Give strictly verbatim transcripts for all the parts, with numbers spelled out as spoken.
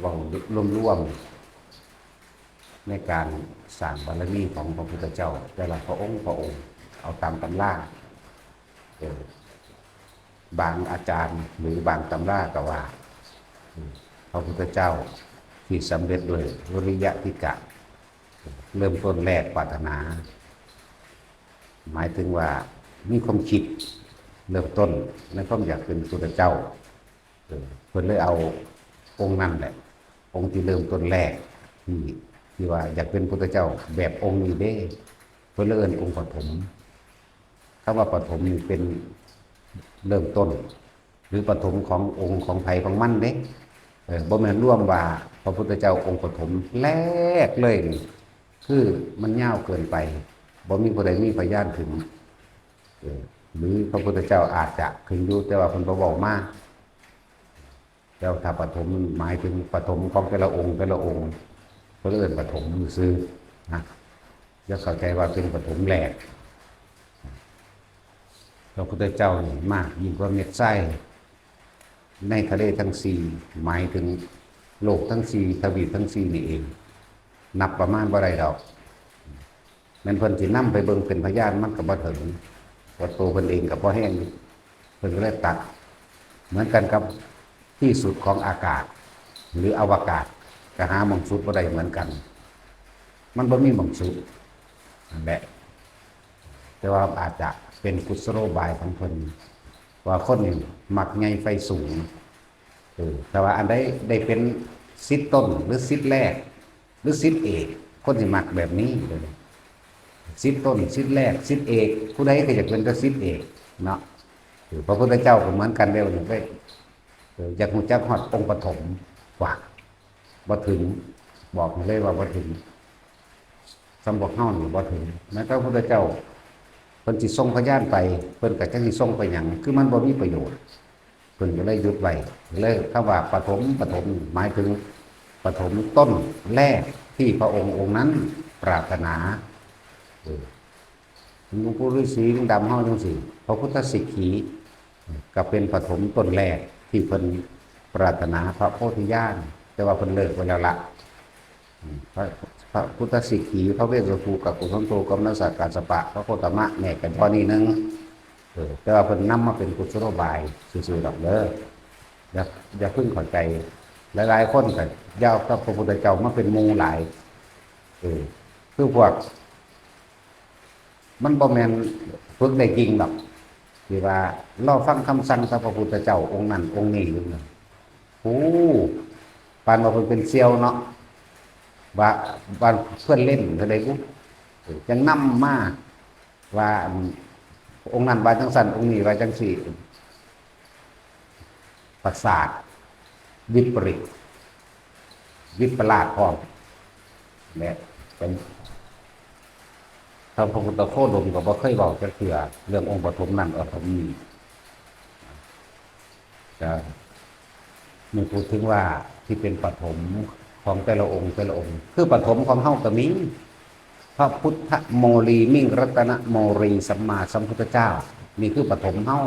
เว้ารวมๆในการสร้างบารมีของพระพุทธเจ้า แต่ละพระองค์พระองค์ เอาตามตำรา เออ บางอาจารย์หรือบางตำราก็ว่า อืม พระพุทธเจ้าที่สำเร็จด้วยวิริยะทิฏฐิกะ เริ่มต้นแรกปรารถนา หมายถึงว่ามีความคิดเริ่มต้นในความอยากเป็นพุทธเจ้า เออ เพิ่นเลยเอาองค์นั้นแหละ องค์ที่เริ่มต้นแรก ที่ ที่ว่าอยากเป็นพุทธเจ้าแบบองค์นี้เด้ เพิ่นเลยเอิ้นองค์ปฐม คำว่าปฐมนี่เป็นเริ่มต้น หรือปฐมขององค์ของไผของมันเด้ เออ บ่แม่นรวมว่าพระพุทธเจ้าองค์ปฐมแรกเลยนี่ คือมันยาวเกินไป บ่มีผู้ใดมีพยานถึง เออ หรือพระพุทธเจ้าอาจจะถึงอยู่ แต่ว่าเพิ่นบ่เว้ามา แล้วถ้าปฐมมันหมายถึงปฐมของแต่ละองค์แต่ละองค์ เพิ่นเอิ้นปฐมซื่อๆนะ อย่าเข้าใจว่าเป็นปฐมแรก พระพุทธเจ้านี่มากยิ่งกว่าเม็ดทรายในทะเลทั้งสี่ หมายถึงโลกทั้งสี่ ทวีปทั้งสี่นี่เอง นับประมาณบ่ได้ดอก แม่นเพิ่นสินำไปเบิ่งเป็นพยานมันก็บ่ถึง ว่าตัวเพิ่นเองก็บ่แฮง เพิ่นก็เลยตัด เหมือนกันกับที่สุดของอากาศ หรืออวกาศ ก็หาหม่องสุดบ่ได้เหมือนกัน มันบ่มีหม่องสุด นั่นแหละ แต่ว่าอาจจะเป็นกุศโลบายของเพิ่น ว่าคนนี่มักใหญ่ไฟสูง เออ แต่ว่าอันใดได้เป็นสิทธิ์ต้นหรือสิทธิ์แรก หรือสิทธิ์เอก คนสิมักแบบนี้เลย สิทธิ์ต้น สิทธิ์แรก สิทธิ์เอก ผู้ใดก็อยากเป็นแต่สิทธิ์เอกเนาะ เออ พระพุทธเจ้าก็เหมือนกันเด้อ อยากได้ เออ อยากรู้จักฮอดองค์ปฐม ว่าบ่ถึง บอกเลยว่าบ่ถึง สำหรับเฮานี่บ่ถึง แม้แต่พระพุทธเจ้า เพิ่นสิส่งพยานไป เพิ่นก็จักสิส่งไปหยัง คือมันบ่มีประโยชน์ เพิ่นก็เลยหยุดไว้ เลยคำว่าปฐม ปฐม หมายถึงปฐมต้นแรกที่พระองค์องค์นั้นปรารถนา เออ หลวงปู่ฤาษีลิงดำเฮาจังซี่ พระพุทธสิกขี ก็เป็นปฐมต้นแรกที่เพิ่นปรารถนาพระโพธิญาณ แต่ว่าเพิ่นเลิกไปแล้วละ อืม พระ พระพุทธสิกขี พระเวสสุภู กักขุสันโธ กัมมะนัสสะ กัสสปะ พระโคตมะ แม่กันพอนี้หนึ่ง เออ แต่ว่าเพิ่นนำมาเป็นกุศโลบายซื่อๆดอกเด้อ อย่า อย่าเพิ่งเข้าใจ หลายๆคนก็อย่าเอากับพระพุทธเจ้ามาเป็นหมู่หลาย เออ คือพวก มันบ่แม่นฝึกได้จริงดอก ที่ว่ารอฟังคำสั่งจากพระพุทธเจ้าองค์นั้นองค์นี้อยู่นะ โอ้ ปานว่าเพิ่นเป็นเสี่ยวเนาะ ว่า ว่าเพิ่นเล่นเท่าใดบุ เออ จั่งนำมา ว่า อัน องค์นั้นว่าจั่งซั่น องค์นี้ว่าจั่งซี่ ประสาท วิปริต วิปลาสพร้อม และเป็น ทางพระพุทธโคดมก็บ่เคยเว้าจักเทื่อ เรื่ององค์ปฐมนั้นองค์ปฐมนี้ จะ นี่พูดถึงว่าที่เป็นปฐมของแต่ละองค์แต่ละองค์ คือปฐมของเฮาก็มี พระพุทธโมลีมิงรัตนโมลีสัมมาสัมพุทธเจ้า นี่คือปฐมเฮา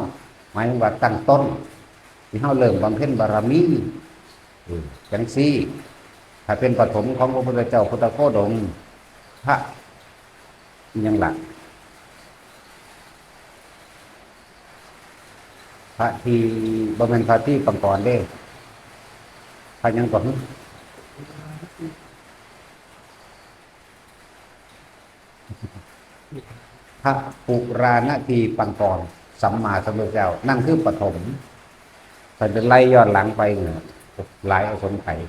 หมายถึงว่าตั้งต้น ที่เฮาเริ่มบำเพ็ญบารมี เออ จั่งซี้ ถ้าเป็นปฐมของพระพุทธเจ้าพุทธโคดม พระ อิหยังล่ะ พระที บ่แม่นพระทีปังกรเด้ พระหยังก่อน พระปุราณทีปังกร สัมมาสัมพุทธเจ้า นั่นคือปฐม ถ้าจะไล่ย้อนหลังไปเนี่ย หลายอสงไขย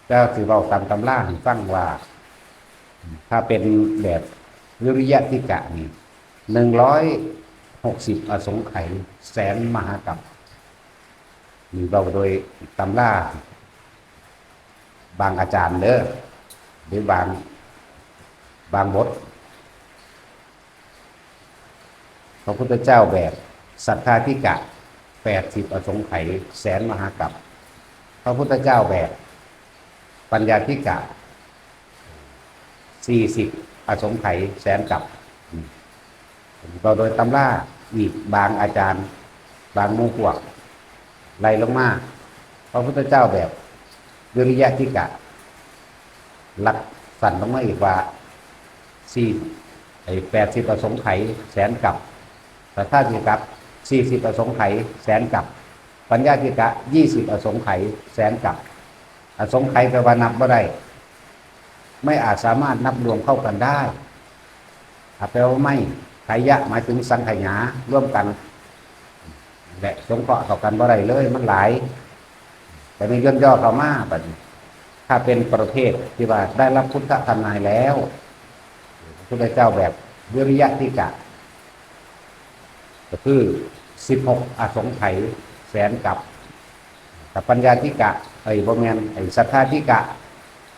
แต่สิเว้าตามตำราให้ฟังว่า ถ้าเป็นแบบวิริยะทิฏฐิกะนี่ หนึ่งร้อยหกสิบอสงไขย แสนมหากัป นี่เว้าโดยตำรา บางอาจารย์เด้อ หรือบาง บางบท พระพุทธเจ้าแบบสัทธาทิฏฐิกะ แปดสิบอสงไขย แสนมหากัป พระพุทธเจ้าแบบปัญญาทิฏฐิกะ สี่สิบอสงไขย แสนกัป อืม ก็โดยตำรา อีกบางอาจารย์ บางหมู่พวก ไล่ลงมา พระพุทธเจ้าแบบวิริยะทิกะ หลักสั้นลงมาอีกว่าสี่ไอ้แปดสิบอสงไขยแสนกัป สัทธาทิกะสี่สิบอสงไขยแสนกัป ปัญญาทิกะยี่สิบอสงไขยแสนกัป อสงไขยแปลว่านับบ่ได้ ไม่อาจสามารถนับรวมเข้ากันได้ อ่ะแปลว่าไม่ ไขยะหมายถึงสังขยาร่วมกัน และสงเคราะห์เข้ากันบ่ได้เลย มันหลาย แต่นี้ย่นย่อเข้ามาบัดนี้ ถ้าเป็นประเภทที่ว่าได้รับพุทธทำนายแล้ว พระพุทธเจ้าแบบวิริยะทิกะ ก็คือสิบหกอสงไขยแสนกัป แต่ปัญญาทิกะ ไอ้ยบ่แม่น ไอ้สัทธาทิกะ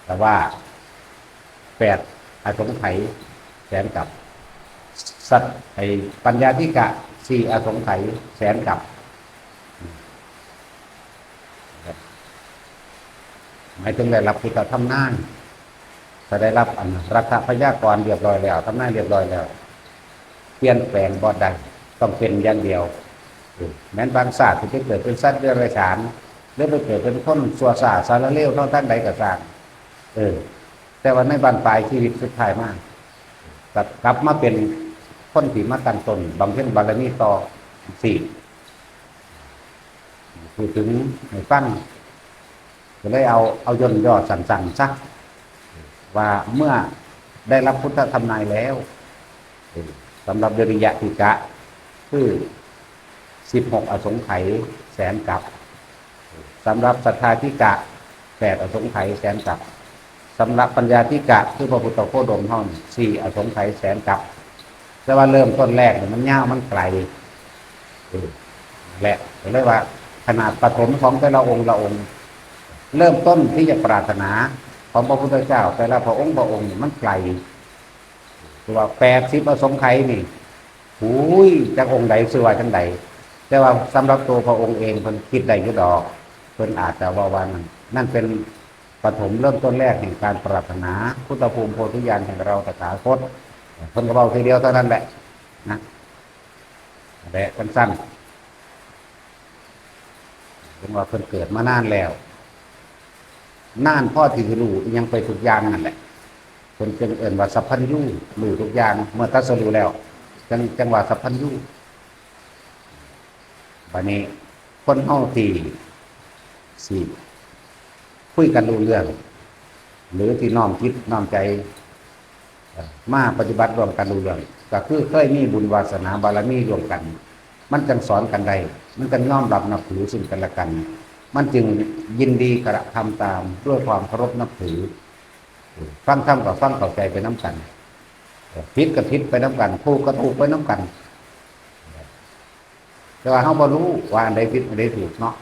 แต่ว่าแปดอสงไขยแสนกัป สัตไอ้ปัญญาทิกะสี่อสงไขยแสนกัป หมายถึงได้รับพุทธทำนาย ถ้าได้รับอันรัฐพยากรณ์เรียบร้อยแล้ว ทำนายเรียบร้อยแล้ว เปลี่ยนแปลงบ่ได้ ต้องเป็นอย่างเดียว เออ แม้นบางชาติที่ไปเกิดเป็นสัตว์เดรัจฉาน หรือไปเกิดเป็นคนชั่วช้าสารเลวเท่าทางใดก็ตาม เออ แต่ว่าในบั้นปลายชีวิตสุดท้ายมา กลับ กลับมาเป็นคนที่มาตั้งต้นบำเพ็ญบารมีต่อ สี่ พูดถึงให้ฟัง ก็เลยเอา เอาย่นย่อสั้นๆซะ ว่าเมื่อได้รับพุทธทำนายแล้ว เออ สำหรับวิริยะทิกะ คือสิบหกอสงไขยแสนกัป สำหรับสัทธาทิกะแปดอสงไขยแสนกัป สำหรับปัญญาทิกะ คือพระพุทธโคดมเฮานี่สี่อสงไขยแสนกัป แต่ว่าเริ่มต้นแรกเนี่ยมันยาวมันไกล เออ นั่นแหละ ก็เลยว่าขนาดปฐมของแต่ละองค์ละองค์ เริ่มต้นที่จะปรารถนาของพระพุทธเจ้าแต่ละพระองค์พระองค์เนี่ยมันไกล คือว่าแปดสิบอสงไขยนี่ อุ้ย จักองค์ใดสิว่าจังใด แต่ว่าสำหรับตัวพระองค์เองเพิ่นคิดได้อยู่ดอก เพิ่นอาจจะว่าว่านั่น นั่นเป็นปฐมเริ่มต้นแรกแห่งการปรารถนา พุทธภูมิโพธิญาณแห่งเราตถาคต เพิ่นก็เว้าทีเดียวเท่านั้นแหละ นะ และสั้นๆ เพิ่นว่าเพิ่นเกิดมานานแล้ว นานพอที่สิรู้อิหยังไปทุกอย่างนั่นแหละ เพิ่นจึงเอิ้นว่าสัพพัญญู รู้ทุกอย่าง เมื่อตรัสรู้แล้ว จัง จังว่าสัพพัญญู บัดนี้คนเฮาที่สิคุยกันรู้เรื่อง หรือที่น้อมจิตน้อมใจ เอ่อ มาปฏิบัติร่วมกันรู้เรื่อง ก็คือเคยมีบุญวาสนาบารมีร่วมกัน มันจังสอนกันได้ มันจังยอมรับนับถือซึ่งกันและกัน มันจึงยินดีกระทำตามด้วยความเคารพนับถือ ฟังธรรมก็ฟังเข้าใจไปนำกัน ผิดก็ผิดไปนำกัน ถูกก็ถูกไปนำกัน แต่ว่าเฮาบ่รู้ว่าอันใดผิดอันใดถูกเนาะ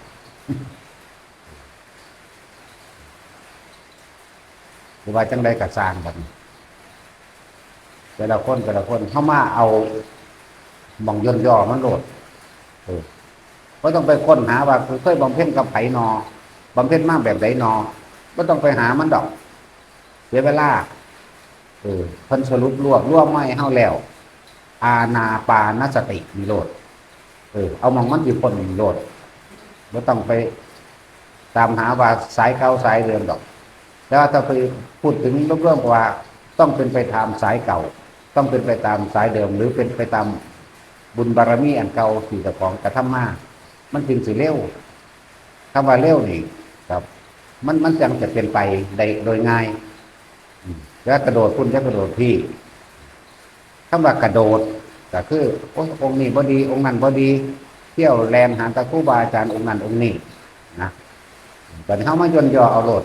คือว่าจังใดก็ซ่างบัดนี้ แต่ละคนแต่ละคนเฮามาเอาหม่องย่นย่อมันโลด เออ บ่ต้องไปค้นหาว่ากูเคยบำเพ็ญกับไผนอ บำเพ็ญมาแบบใดนอ บ่ต้องไปหามันดอก เสียเวลา เออ เพิ่นสรุปรวบรวมมาให้เฮาแล้ว อานาปานสตินี่โลด เออ เอาหม่องมันสิพ้นนี่โลด บ่ต้องไปตามหาว่าสายเก่าสายเดิมดอก แต่ว่าถ้าไปพูดถึงรวมๆว่าต้องเป็นไปตามสายเก่า ต้องเป็นไปตามสายเดิม หรือเป็นไปตามบุญบารมีอันเก่าที่เจ้าของกระทำมา มันจึงสิเร็ว คำว่าเร็วนี่ครับ มัน มันจังจะเป็นไปได้โดยง่าย อืม จะกระโดดพุ้น จะกระโดดพี้ คำว่ากระโดดก็คือ โอ๊ย องค์นี้บ่ดี องค์นั้นบ่ดี เที่ยวแล่นหาแต่ครูบาอาจารย์องค์นั้นองค์นี้นะ บัดนี้เฮามาย่นย่อเอาโลด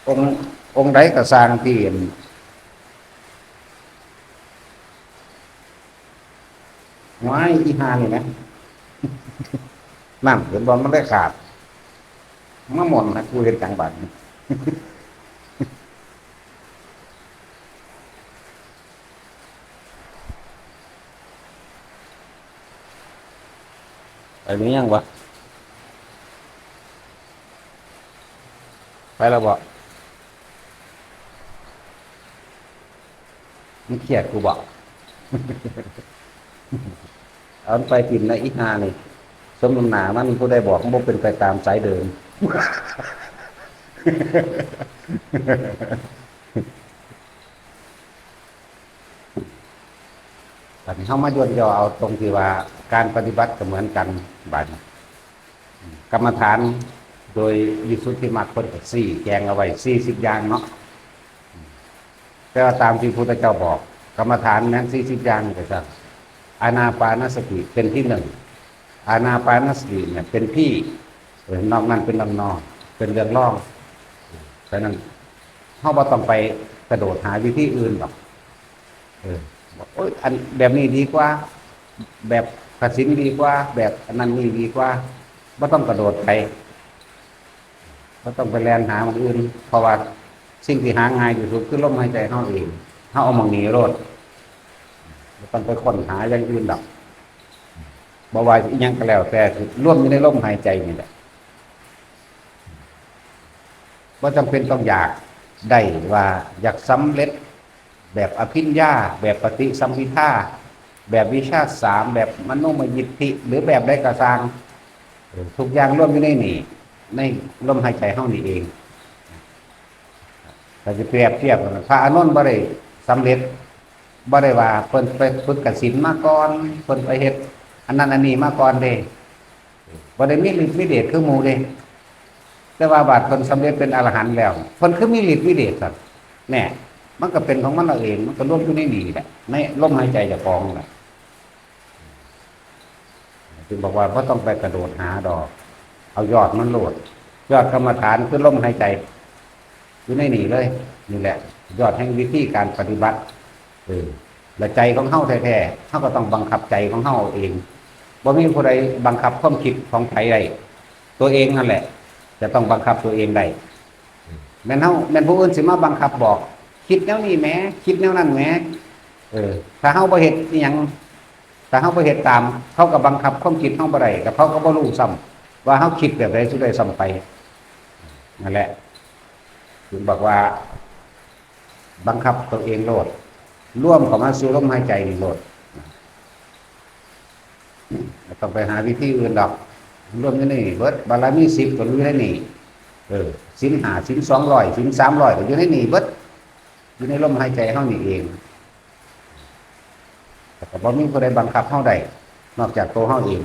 องค์ องค์ใดก็ซ่างที่ ว้าย อีห่านี่นะ นั่น เห็นบ่ มันได้ขาด มาหม่อนนะ กูเห็นจังบัดนี้ ไปหรือยังวะ ไปแล้วบ่ มันเครียดกูบ่ เอามันไปกินนะอีห่านี่ สมน้ำหน้ามัน ผู้ใดบอกมันบ่เป็นไปตามสายเดิม บัดนี้เฮามาย่นย่อเอาตรงที่ว่าการปฏิบัติก็เหมือนกัน บัดนี้กรรมฐานโดยวิสุทธิมรรคเพิ่นก็ชี้แจงเอาไว้สี่สิบอย่างเนาะ แต่ว่าตามที่พุทธเจ้าบอก กรรมฐานแม่นสี่สิบอย่างนี่ก็จะ อานาปานสติเป็นที่หนึ่ง อานาปานสติเนี่ยเป็นที่ เออ นอกนั้นเป็นเรื่องนอก เป็นเรื่องรอง ฉะนั้นเฮาบ่ต้องไปกระโดดหาวิธีอื่นหรอก เออ บอก โอ๊ย อันแบบนี้ดีกว่า แบบกสิณดีกว่า แบบอันนั้นนี่ดีกว่า บ่ต้องกระโดดไป บ่ต้องไปแล่นหาหม่องอื่น เพราะว่าสิ่งที่หาง่ายที่สุดคือลมหายใจเฮาเอง เฮาเอาหม่องนี้โลด บ่ต้องไปค้นหาอย่างอื่นดอก บ่ว่าอิหยังก็แล้วแต่ รวมอยู่ในลมหายใจนี่แหละ บ่จำเป็นต้องอยากได้ว่าอยากสำเร็จแบบอภิญญา แบบปฏิสัมภิทา แบบวิชาสาม แบบมโนมยิทธิ หรือแบบใดก็ซ่าง เออ ทุกอย่างรวมอยู่ในนี่ ในลมหายใจเฮานี่เอง ถ้าสิเปรียบเทียบกัน พระอานนท์บ่ได้สำเร็จ บ่ได้ว่าเพิ่นไปฝึกกสิณมาก่อน เพิ่นไปเฮ็ดอันนั้นอันนี้มาก่อนเด้ บ่ได้มีฤทธิ์มีเดชคือหมู่เด้ แต่ว่าบาดเพิ่นสำเร็จเป็นอรหันต์แล้ว เพิ่นคือมีฤทธิ์มีเดชซั่น แน่ มันก็เป็นของมันเอาเอง มันก็รวมอยู่ในนี่แหละ ในลมหายใจเจ้าของนั่นแหละ จึงบอกว่าบ่ต้องไปกระโดดหาดอก เอายอดมันโลด ยอดกรรมฐานคือลมหายใจ อยู่ในนี่เลย นี่แหละ ยอดแห่งวิธีการปฏิบัติ เออ และใจของเฮาแท้ๆ เฮาก็ต้องบังคับใจของเฮาเอาเอง บ่มีผู้ใดบังคับความคิดของไผได้ ตัวเองนั่นแหละ จะต้องบังคับตัวเองได้ แม่นเฮา แม่นผู้อื่นสิมาบังคับบอก คิดแนวนี้แหม คิดแนวนั้นแหม เออ ถ้าเฮาบ่เฮ็ดอิหยัง ถ้าเฮาบ่เฮ็ดตาม เขาก็บังคับความคิดเฮาบ่ได้ แล้วเขาก็บ่รู้ซ้ำว่าเฮาคิดแบบใดสุดใดซ้ำไป นั่นแหละ ถึงบอกว่า บังคับตัวเองโลด รวมเข้ามาสู่ลมหายใจนี่โลด บ่ต้องไปหาวิธีอื่นดอก รวมอยู่ในนี่เบิด บารมีสิบก็อยู่ในนี่ เออ ศีลห้า ศีลสองร้อย ศีลสามร้อยก็อยู่ในนี่เบิด อยู่ในลมหายใจเฮานี่เอง แต่ก็บ่มีผู้ใดบังคับเฮาได้ นอกจากตัวเฮาเอง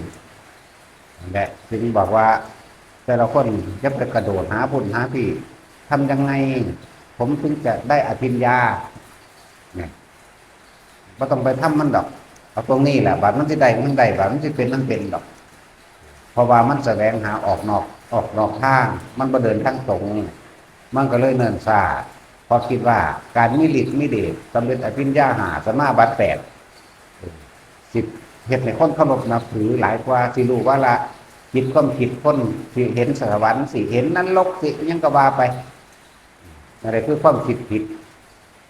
นั่นแหละ จึงบอกว่า แต่ละคนอย่าไปกระโดดหาพุ่นหาพี่ ทำยังไง ผมถึงจะได้อภิญญา เนี่ย บ่ต้องไปทำมันดอก เอาตรงนี้แหละ บาดมันสิได้มันได้ บาดมันสิเป็นมันเป็นดอก เพราะว่ามันแสวงหาออกนอก ออกนอกทาง มันบ่เดินทางตรง มันก็เลยเนิ่นช้า เพราะคิดว่าการมีฤทธิ์มีเดช สำเร็จอภิญญาห้า สมาบัติแปด สิเฮ็ดให้คนเคารพนับถือหลายกว่า สิรู้วาระจิตความคิดคน สิเห็นสวรรค์ สิเห็นนรก สิหยังก็ว่าไป นั่นแหละคือความคิดผิด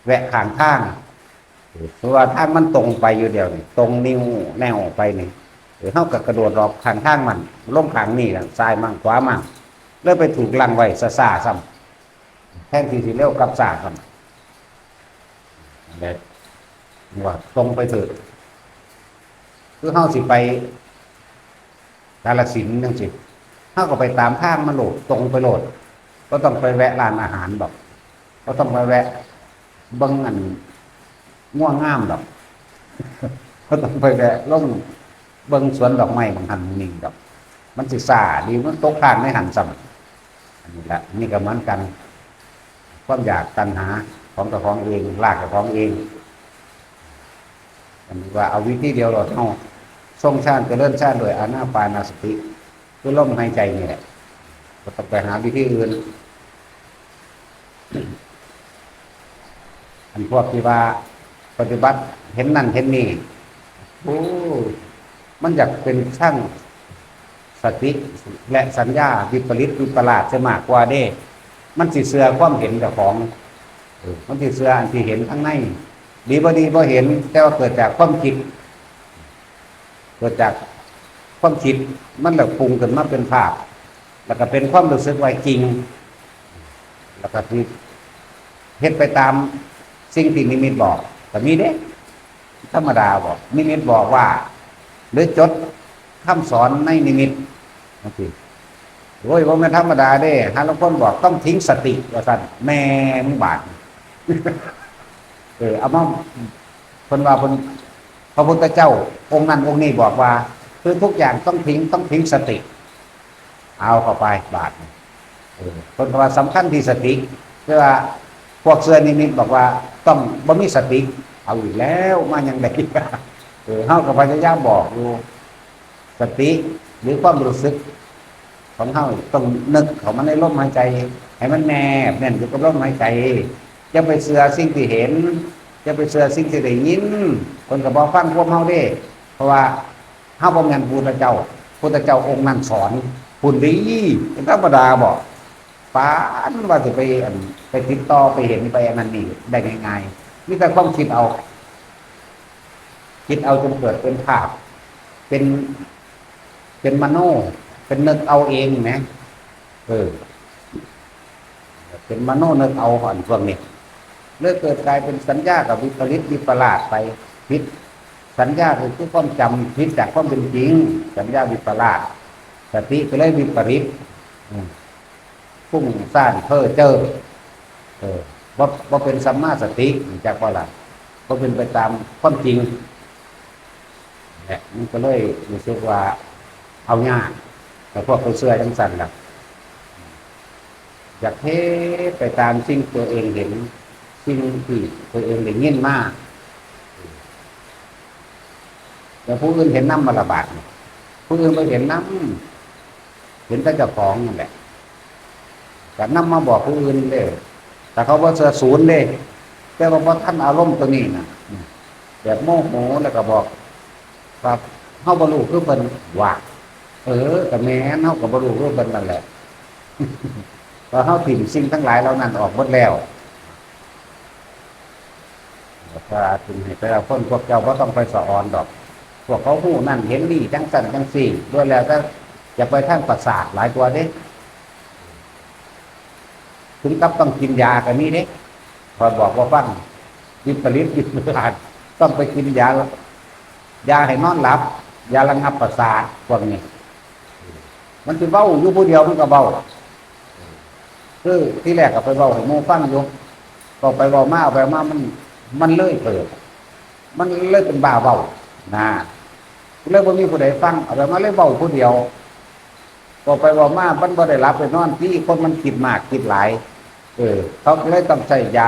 แวะข้างทาง เพราะว่าทางมันตรงไปอยู่เดียวนี่ ตรงแนวไปนี่ เออ เฮาก็กระโดดออกข้างทางมัน ลงข้างนี่ล่ะ ซ้ายมั่งขวามั่ง แล้วไปถูกลังไว้ซ่าๆซ้ำ แทนที่สิเร็วกลับซ่าซ้ำ นั่นแหละ ว่าตรงไปเถิด คือเฮาสิไปกาฬสินธุ์จังซี่ เฮาก็ไปตามทางมันโลด ตรงไปโลด บ่ต้องไปแวะร้านอาหารดอก บ่ต้องไปแวะเบิ่งอันงัวงามดอก บ่ต้องไปแวะลงเบิ่งสวนดอกไม้บางหันนี่ดอก มันสิซ่าดี มันตกค้างในหันซ้ำ อันนี้ละ นี่ก็เหมือนกัน ความอยากตัณหาของเจ้าของเอง ลากเจ้าของเอง อันนี้ว่าเอาวิธีเดียวโลด เฮาทรงฌาน เจริญฌานโดยอานาปานสติ คือลมหายใจนี่แหละ บ่ต้องไปหาวิธีอื่น อันพวกที่ว่าปฏิบัติเห็นนั่นเห็นนี่ โอ้ มันอยากเป็นช่างสติและสัญญาวิปริตวิปลาสเสียมากกว่าเด้ มันสิเชื่อความเห็นเจ้าของ เออ มันสิเชื่ออันที่เห็นข้างใน ดีบ่ดีบ่เห็น แต่ว่าเกิดจากความคิด เกิดจากความคิด มันเลยปรุงขึ้นมาเป็นภาพ แล้วก็เป็นความรู้สึกว่าจริง แล้วก็ที่เฮ็ดไปตามสิ่งที่นิมิตบอก ก็มีเด้ ธรรมดาบอก นิมิตบอกว่า หรือจด คำสอนในนิมิตจังซี้ โอ้ย บ่แม่นธรรมดาเด้ หาลางคนบอกต้องทิ้งสติ ว่าซั่น แม่มึงบาด เออ เอามา เพิ่นว่าเพิ่น พระพุทธเจ้าองค์นั้นองค์นี้บอกว่า คือทุกอย่างต้องทิ้ง ต้องทิ้งสติ เอาเข้าไปบาด เออ เพิ่นก็ว่าสำคัญที่สติ แต่ว่าพวกเชื่อนิมิตบอกว่าต้องบ่มีสติ เอาอีกแล้ว มาหยังใด เออ เฮาก็พยายามบอกอยู่ สติหรือความรู้สึกของเฮาต้องนึกเข้ามาในลมหายใจ ให้มันแนบแน่นอยู่กับลมหายใจ อย่าไปเชื่อสิ่งที่เห็น อย่าไปเชื่อสิ่งที่ได้ยิน เพิ่นก็บ่ฟังความเฮาเด้ เพราะว่าเฮาบ่แม่นพุทธเจ้า พุทธเจ้าองค์นั้นสอน พุ้นเด้ เป็นธรรมดาบ่ ปานว่าสิไป อั่น ไปติดต่อ ไปเห็น ไปอันนั้นนี่ได้ง่ายๆ มีแต่ความคิดเอา คิดเอาจนเกิดเป็นภาพ เป็น เป็นมโน เป็นนึกเอาเองนะ เออ เป็นมโนนึกเอา อันพวกนี้ เลยเกิดกลายเป็นสัญญากับวิปริตวิปลาสไป ผิด สัญญาก็คือความจำผิดจากความเป็นจริง สัญญาวิปลาส สติก็เลยวิปริต อืม ฟุ้งซ่านเพ้อเจ้อ เออ บ่ บ่เป็นสัมมาสติ จักบ่ล่ะ บ่เป็นไปตามความจริง และมันก็เลยรู้สึกว่าเอายาก แต่พวกเขาเชื่อจังซั่นล่ะ อยากเฮ็ดไปตามสิ่งตัวเองเห็น สิ่งที่ตัวเองได้ยินมา แล้วผู้อื่นเห็นนำบ่ละบาดนี่ ผู้อื่นบ่เห็นนำ เห็นแต่เจ้าของนั่นแหละ ก็นำมาบอกผู้อื่นเด้ แต่เขาบ่เชื่อ ศูนย์เด้ แต่ว่าบ่ทันอารมณ์ตัวนี้น่ะ แบบโมโหแล้วก็บอก ครับ เฮาบ่รู้คือเพิ่น ว่า เออ ก็แม่น เฮาก็บ่รู้คือเพิ่นนั่นแหละ เพราะเฮาถิ่มสิ่งทั้งหลายเหล่านั้นออกหมดแล้ว ก็จึงให้แต่ละคน พวกเจ้าบ่ต้องไปสะออนดอก พวกเขาฮู้นั่นเห็นนี่ จังซั่นจังซี่ ด้วยแล้วแต่จะไปทางประสาทหลายกว่าเด้ ถึงกับต้องกินยาก็มีเด้ ข้อยบอกว่าฟัง วิปริตวิปลาส ต้องไปกินยา ยาให้นอนหลับ ยาระงับประสาท พวกนี้ มันสิเว้าอยู่ผู้เดียวมันก็เว้า คือทีแรกก็ไปเว้าให้หมู่ฟังอยู่ เว้าไปเว้ามา เอาไปมา มัน มันเลยเถิด มันเลยเป็นบ้าเว้า นะ เลยบ่มีผู้ใดฟัง เอาไปมาเลยเว้าผู้เดียว เว้าไปเว้ามา มันบ่ได้หลับได้นอน ที่คนมันคิดมากคิดหลาย เออ เขาก็เลยต้องใช้ยา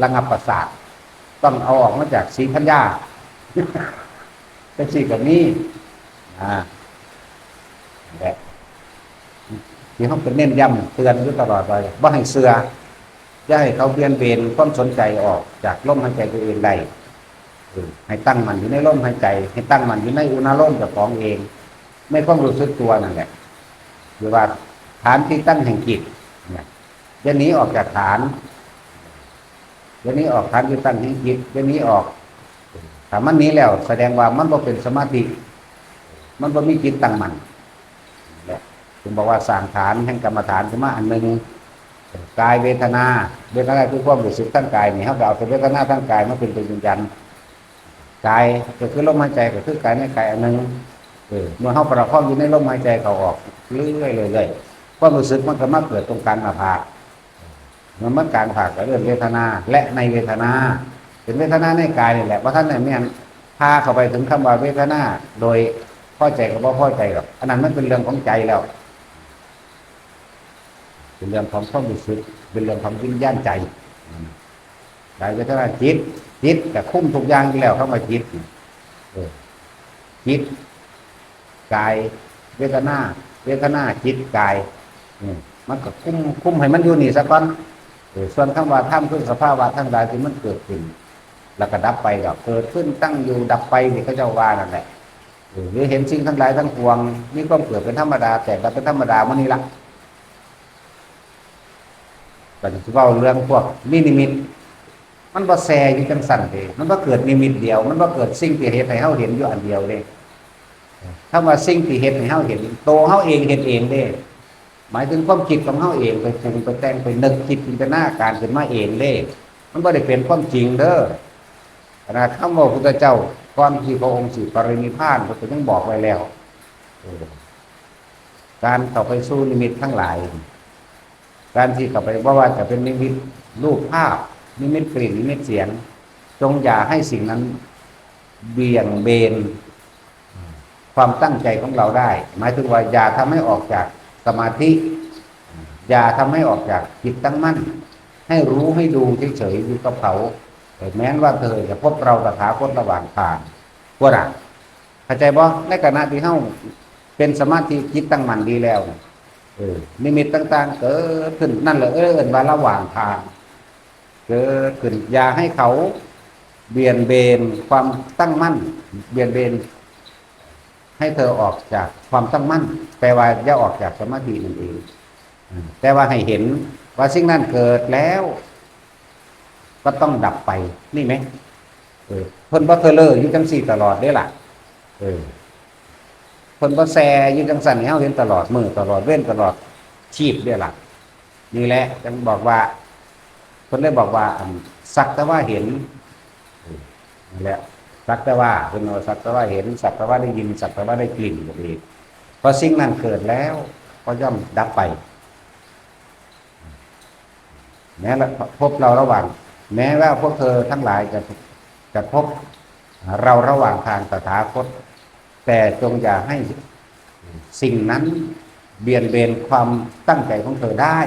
ระงับประสาท ต้องเอาออกมาจากศรีธัญญา จังซี่ก็มี อ่า และที่เฮาก็เน้นย้ำเตือนอยู่ตลอดว่า บ่ให้เชื่อ อย่าให้เขาเบียนเบนความสนใจออกจากลมหายใจตัวเองได้ เออ ให้ตั้งมั่นอยู่ในลมหายใจ ให้ตั้งมั่นอยู่ในอุณาโลมเจ้าของเอง ในความรู้สึกตัวนั่นแหละ หรือว่าฐานที่ตั้งแห่งจิต เนี่ย อย่าหนีออกจากฐาน อย่าหนีออกฐานที่ตั้งแห่งจิต อย่าหนีออก ถ้ามันหนีแล้ว แสดงว่ามันบ่เป็นสมาธิ มันบ่มีจิตตั้งมั่น และผมบอกว่าสร้างฐานแห่งกรรมฐานขึ้นมาอันหนึ่ง กายเวทนา เวทนาคือความรู้สึกทางกายนี่ เฮาก็เอาแต่เวทนาทางกายมาเป็นตัวยืนยัน กายก็คือลมหายใจ ก็คือกายในกายอันหนึ่ง เออ เมื่อเฮาประคองอยู่ในลมหายใจเข้าออกเรื่อยๆ เรื่อยๆ ความรู้สึกมันก็มาเกิดตรงกลางหน้าผาก มัน มันกลางผากก็เอิ้นเวทนา และในเวทนา เป็นเวทนาในกายนี่แหละ บ่ทันได้แม่น พาเข้าไปถึงคำว่าเวทนา โดยพอใจกับบ่พอใจหรอก อันนั้นมันเป็นเรื่องของใจแล้ว เป็นเรื่องของความรู้สึก เป็นเรื่องของวิญญาณใจ กายเวทนาจิต จิตก็คุมทุกอย่างอยู่แล้ว คำว่าจิตนี่ เออ จิต กาย เวทนา เวทนา จิต กาย อืม มันก็คุม คุมให้มันอยู่นี่ซะก่อน เออ ส่วนคำว่าธรรมคือสภาวะทั้งหลายที่มันเกิดขึ้น แล้วก็ดับไป ก็เกิดขึ้น ตั้งอยู่ ดับไป ที่เขาเจ้าว่านั่นแหละ เออ หรือเห็นสิ่งทั้งหลายทั้งปวง มีความเกิดเป็นธรรมดา แตกดับเป็นธรรมดา หมู่นี้ละ ก็สิเว้าเรื่องพวกมีนิมิต มันบ่แซ่อยู่จังซั่นเด้ มันบ่เกิดนิมิตเดียว มันบ่เกิดสิ่งที่เฮ็ดให้เฮาเห็นอยู่อันเดียวเด้ คำว่าสิ่งที่เฮ็ดให้เฮาเห็น โตเฮาเองเฮ็ดเองเด้ หมายถึงความคิดของเฮาเอง ไปปรุงไปแต่ง ไปนึกคิดจินตนาการขึ้นมาเองเด้ มันบ่ได้เป็นความจริงเด้อ ขนาดคำว่าพุทธเจ้า ก่อนที่พระองค์สิปรินิพพาน เพิ่นก็ยังบอกไว้แล้ว เออ การเข้าไปสู่นิมิตทั้งหลาย การที่เข้าไป บ่ว่าจะเป็นนิมิตรูปภาพ นิมิตกลิ่น นิมิตเสียง จงอย่าให้สิ่งนั้นเบี่ยงเบนความตั้งใจของเราได้ หมายถึงว่าอย่าทำให้ออกจากสมาธิ อย่าทำให้ออกจากจิตตั้งมั่น ให้รู้ให้ดูเฉยๆอยู่กับเขา แม้ว่าเธอจะพบเราตถาคตระหว่างทาง พวกน่ะ เข้าใจบ่ ในขณะที่เฮาเป็นสมาธิจิตตั้งมั่นดีแล้ว เออ นิมิตต่างๆเกิดขึ้น นั่นแหละเอิ้นว่าระหว่างทาง เกิดขึ้น อย่าให้เขาเบี่ยงเบนความตั้งมั่น เบี่ยงเบนให้เธอออกจากความตั้งมั่น แปลว่าอย่าออกจากสมาธินั่นเอง อืม แต่ว่าให้เห็นว่าสิ่งนั้นเกิดแล้ว ก็ต้องดับไป นี่ไหม เออ เพิ่นบ่เทอเลอร์อยู่จังซี่ตลอดเด้ล่ะ เออ เพิ่นบ่แซ่อยู่จังซั่นให้เฮาเห็นตลอดมื้อตลอดเว็นตลอดชีพเด้ล่ะ นี่แหละจังบอกว่า เพิ่นเลยบอกว่า อัน สักแต่ว่าเห็น เออ นั่นแหละ สักแต่ว่า เพิ่นว่าสักแต่ว่าเห็น สักแต่ว่าได้ยิน สักแต่ว่าได้กลิ่นก็ดี เพราะสิ่งนั้นเกิดแล้ว ก็ย่อมดับไป แม้ละ พบเราระหว่าง แม้ว่าพวกเธอทั้งหลายจะ จะพบเราระหว่างทางตถาคต แต่จงอย่าให้สิ่งนั้นเบี่ยงเบนความตั้งใจของเธอได้